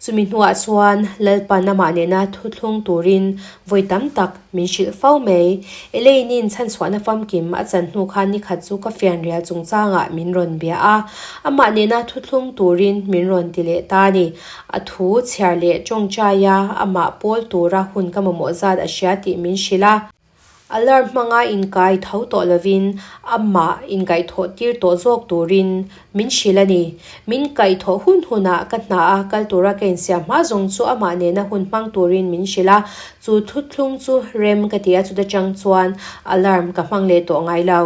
Chumi hnuah chuan Lalpa namah nena thuthlung turin vawi tam tak min hrilh fo mai. Elaine-in chhanchhuahna famkim a chan hnu khan nikhat chu ka fianrial chungchangah min rawn bia a, amah nena thuthlung turin min rawn ti leh ta a ni. A thu chhiar leh tawngtaia amah pawl tura hun ka mamawh zat a hria tih min hrilh a. Alarm hmanga inkai tho tawh lovin amah inkaihthawh tir tawh zawk turin min hrilh a ni. Min kaihthawh hun hunah ka hna a kal tura ka insiam hma zawng chu amah nena hun hmang turin min hrilh a, chu thuthlung chu rem ka ti a, chuta chang chuan alarm ka hmang leh tawh ngai lo.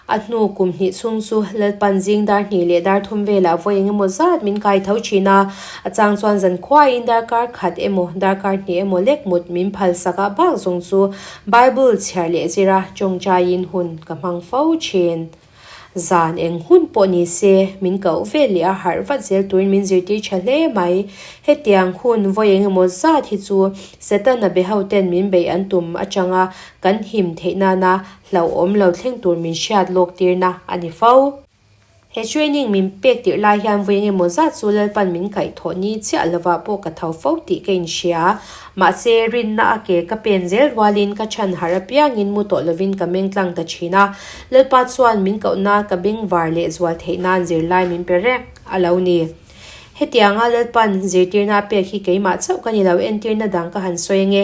A hnu kum hnih chhung chu Lalpan zing dar hnih leh dar thum velah vawi eng emaw zat min kai tho thin a, a chang chuan zankhuaiin darkar khat emaw darkar hnih emaw lek mut min phal sak a bak zawng chu Bible chhiar leh zira tawngtaiin hun ka hmang fo thin. Zan eng hun pawh ni se min koh vel leh a harh vat zel turin min zirtir tha hle mai. Hetiang hun vawi eng emaw zat hi chu Setana be hoten min beih an tum atanga kan him theih nana hlauhawm lo thleng tur min hriat lawk tirna a ni fo. He training min pek tirh lai hian vawi eng emaw zat chu Lalpan min kaihthawh ni chiah lovah pawh ka tho fo tih ka inhria. Mahse, rinna a ke ka pen zel rualin ka chhan harh apiangin mu tawh lovin ka meng tlang ta thin a. Lalpa chuan min kohna ka bengvar leh zual theih nan zirlai min pe reng a lo ni. Hetianga Lalpan zirtirna a pek hi keimah chauh ka ni lo, entirna dang ka han sawi ange.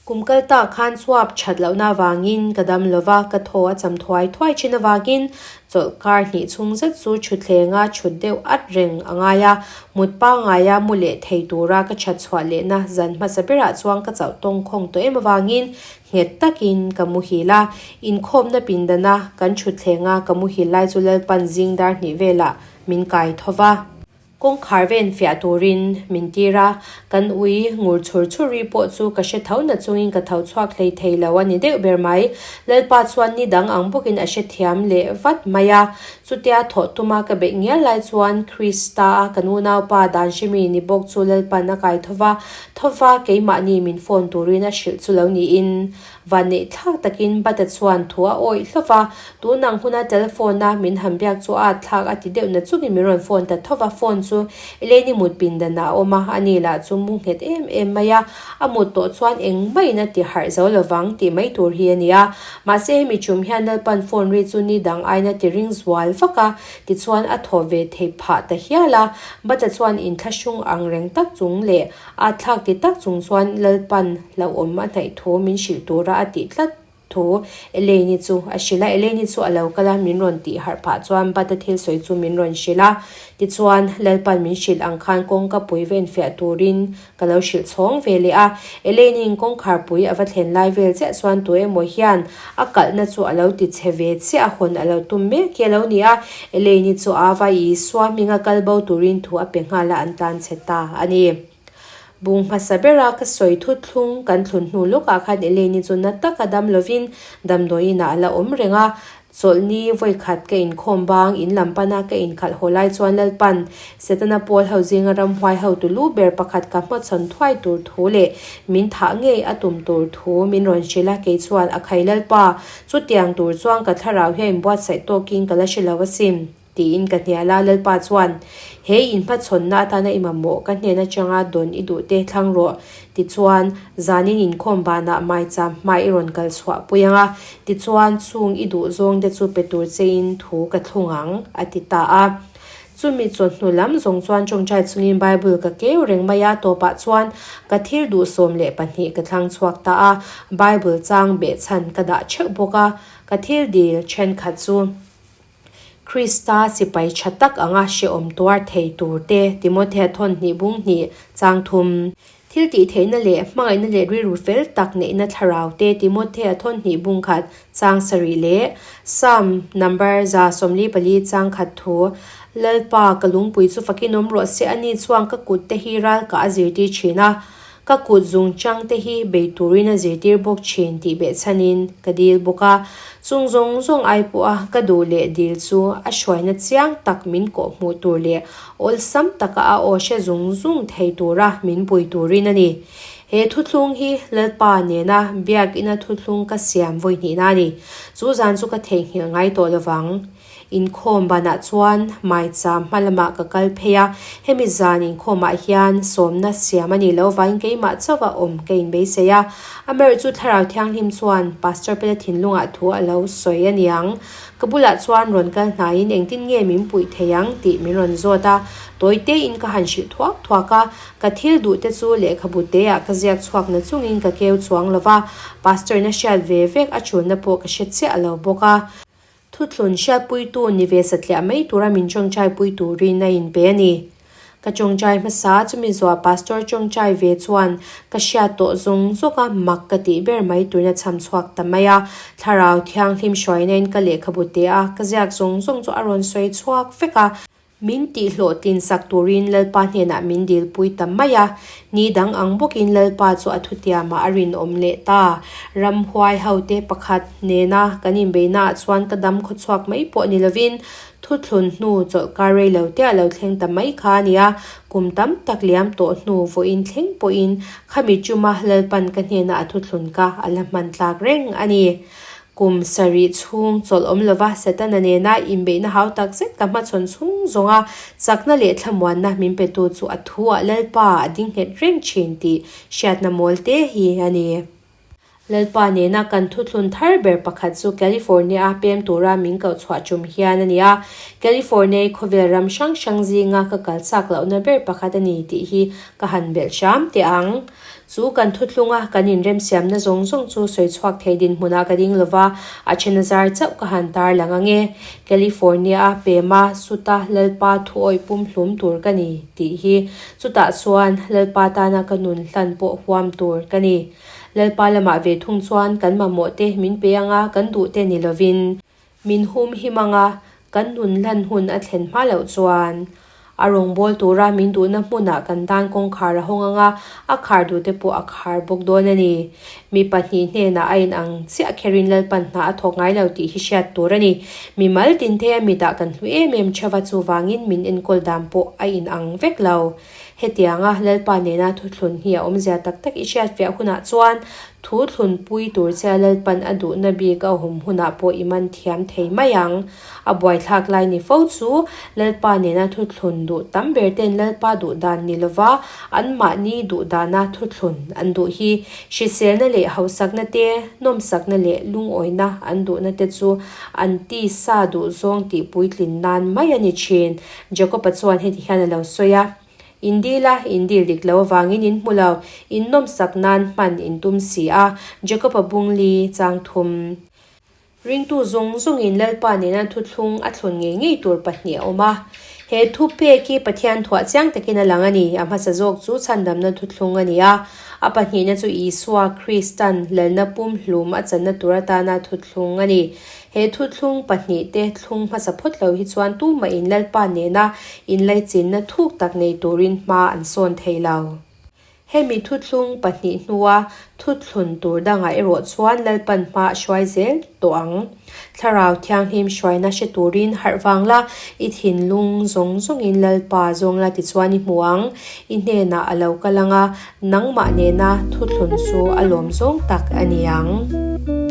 Kum kal tak khan chuap that lohna avangin ka dam lo va, ka thaw a cham thuai thuai thin avangin chawlh kar hnih chhung zet chu thutthlenga thut deuh at reng a ngai a, mut pangaia mu leh thei tura ka that chhuah lehna zan hmasa berah chuan ka chauh tawng khawng tawh em avangin nghet takin ka muhil a, inkhawmna pindana kan thutthlenga ka muhil lai chu Lalpan zing dar hnih velah min kai tho va. Kawngkhar ven fiah turin min tir a, kan ui ngur chhur chhur ri pawh chu ka hre tho na chungin ka tho chhuak hlei thei lo a ni deuh ber mai. Lalpa chuan ni dang ang bawkin a hrethiam leh vat mai a. Chutia thawh tuma ka beih ngial lai chuan Krista a kan unaupa dan hremi ni bawk chu Lalpan a kai tho va, tho va keimahni min phone turin a hrilh chu lo niin. Vanneih thlak takin Bata chuan thu a awih hlauh va, tun ang huna telephone a min han biak chu a thlak a ti deuh na chungin min rawn phone ta tho va, phone chu Eleni mut pindanah a awm a, ani lah chu mu nghet em em mai a, a mut tawh chuan engmah in a ti harh zo lovang tih mai tur hi a ni a, mahse hemi chum hian Lalpan phone ri chu ni dang aiin a ti ring zual vak a, tichuan a thaw ve thei phah ta hial a, Bata chuan inthlahrung ang reng tak chung leh A thlak ti tak chung chuan Lalpan hlauhawm a hnaih thu min hrilh tura a tih tlat thu Elaine-i chu a hrilh a. Elaine-i chu a lo kal a, min rawn tih harh phah chuan Bata thil sawi chu min rawn hrilh a. Tichuan, Lalpan min hrilh ang khan kawngka pui va infiah turin ka lo hrilh chhawng ve leh a. Elaine-i'n kawngkhar pui a va thlen lai vel chiah chuan tu emaw hian a kalhna chu a lo ti chhe ve chiah a, hawn a lo tum mek hi a lo ni a. Elaine-i chu a va Isua hminga kal bo turin thu a pe nghal a, an tlan chhe ta a ni. Bung hmasa bera ka sawi thuthlung kan thlun hnu lawkah khan Elaine-i chu na taka dam lovin damdawiinah a la awm reng a. Chawlhni vawikhat ka inkhawm bang in lam pana ka inkhalh haw lai chuan Lalpan, Setana pawl ho zinga ramhuai hotu lu ber pakhat ka hmachhawn thuai tur thu leh min thah ngei a tum tur thu min rawn hrilh a, kei chuan a khai Lalpa, chutiang tur chuan ka thlarau hian inbuatsaih tawkin ka la hre lo asin. Tiin ka hnial a, Lalpa chuan, He inhmachhawnna atana i mamawh ka hnen atanga dawn i duh te thlang rawh. Tichuan, zanin inkhawm banah maicham hma i rawn kal chhuah pui ang a, tichuan chung i duh zawng te chu pe tur chein thu ka thlung ang, a ti ta a. Chumi chawhnu lam zawng chuan tawngtai chungin Bible ka keu reng mai a, tawpah chuan ka thil duh 12 ka thlang chhuak ta a, Bible chang behchhan ka dah theuh bawk a, ka thil dil thenkhat chu. Krista sipai tha tak anga hrehawm tuar thei tur te Timothea thawn hnih bung hnih chang thum. Thil tih theihna leh hmangaihna leh rilru fel tak neihna thlarau te Timothea thawn hnih bung khat chang sarih leh Psalm number 144 chang khat thu Lalpa ka lungpui chu fakin awm rawh se ani chuan ka kut te hi ral kah a zirtir thin a, Ka kut zung chang te hi bei turin a zirtir bawk thin tih behchhanin ka dil bawk a. Chung zawng zawng ai pawha ka duh leh dil chu a hruaina chiang tak min kawh hmuh tur leh awlsam taka a aw hre zung zung thei tura min pui turin a ni. He thuthlung hi Lalpa nena biakina thuthlung ka siam vawi hnihna a ni. Chu zan chu ka theihnghilh ngai tawh lovang. Inkhawm banah chuan maicham hma lamah ka kal phei a, hemi zan inkhawmah hian sawmna siam a nih loh avangin keimah chauha awm ka inbeisei a. Amaherawh chu Thlarau Thianghlim chuan Pastor Pela thinlungah thu a lo sawi a niang. Ka bulah chuan rawn kal hnaiin engtin nge min puih thei ang tih min rawn zawt a, tawi tein ka han hrilh thuak thuak a, ka thil duh te chu lehkhabu teah ka ziak chhuak na chungin ka keu chuang lo va, Pastor in a hriat ve vek a chulna pawh ka hre chiah lo bawk a. Thuthlun hriatpuitu ni ve satliah mai tura min tawngtaipui turin a inpe a ni. Ka tawngtai hmasa chumi zuah Pastor tawngtai ve chuan ka hriat tawh zawng zawk a mak ka tih ber mai turin a chham chhuak ta mai a. Thlarau Thianghlim hruainain ka lehkhabu teh a, ka ziak zawng zawng chu a rawn sawi chhuak vek a. Min tihhlawhtlin sak turin Lalpa hnenah min dilpui ta mai a, ni dang ang bawkin Lalpa chu a thutiamah a rinawm leh ta. Ramhuai hote pakhat nena kan inbeihnaah chuan ka dam khawchhuak mai pawh ni lovin thuthlun hnu chawlhkar rei lo te a lo thleng ta mai kha a nia. Kum tam tak liam tawh hnu vawiin thleng pawhin khami chuma Lalpan ka hnena a thuthlun ka a la hman tlak reng a ni. Kum sarih chhung chawlh awm lova Setana nena inbeihna hau tak zet ka hmachhawn chhung zawnga chakna leh thlamuanna min petu chu a thu ah Lalpa a ding nghet reng thin tih hriatna mawl te hi a ni. Lalpa nena kan thuthlun thar ber pakhat chu California-a pem tura min koh chhuah tum hian a ni a. California hi khawvel ram hrang hrang zinga ka kal chak lohna ber pakhat a ni tih hi ka han belh hram teh ang. Chu kan thuthlunga kan inremsiamna zawng zawng chu sawi chhuak thei dinhmunah ka ding lova, a then zar chauh ka han tar lang ang e. California-a pema suta Lalpa thuawih pumhlum tur ka ni tih hi chutah chuan Lalpa tana ka nun hlan pawh huam tur ka ni. Lalpa lamah ve thung chuan kan mamawh te min pe anga kan duh te ni lovin min hum him anga kan nun hlan hun a thlen hma loh chuan a rawngbâwl tura min duhna hmunah kan tan kawngkhar a hawng anga a khar duh te pawh a khar bawk dawn a ni. Mi pahnih hnenah a in ang chiah kherin Lalpan hna a thawk ngai lo tih hi hriat tur a ni. Mimal tin thei a mitah kan hlu em em theuh a chuvangin min enkawl dan pawh a in ang vek lo. Hetianga Lalpa nena thuthlun hi a awmzia tak tak i hriatfiah hunah chuan thu thlunpui tur che Lalpan a duhna bik a awm hunah pawh i man thiam thei mai ang. A buaithlak lai ni fo chu Lalpa nena thuthlun duh tam ber ten Lalpa duh dan ni lova anmahni duh dana thuthlun an duh hi hriselna leh hausakna te, nawmsakna leh lungawina an duhna te chu an tisa duhzawng tih puitlin nan mai a ni thin. Jakob-a chuan heti hian a lo sawi a, In dil a, in dil dik lo avangin in hmu lo, in nawmsak nan hman in tum si a, Jakob-a bungli chang thum. Ringtu zawng zawngin Lalpa nena thuthlung a thlun ngei ngei tur pahnih a awm a. He thu pek hi Pathian thuah chiang takin a lang a ni. A hmasa zawk chu chhandamna thuthlung a ni a, a pahnihna chu Isua Kristan lalna pumhlum a channa tur atana thuthlung a ni. He thuthlung pahnihte thlung hmasa phawt lo hi chuan tumah in Lalpa nena inlaichinna thuk tak nei turin hma an sawn thei lo. Hemi thuthlung pahnih hnua thuthlun tur dangah erawh chuan Lalpan hma a hruai zel tawh ang. Thlarau Thianghlim hruaina hre turin harh vang la, i thinlung zawng zawngin Lalpa zawng la tichuan i hmu ang. I hnenah a lo kal ang a, nangmah nena thuthlun chu a lawm zawng tak a ni ang.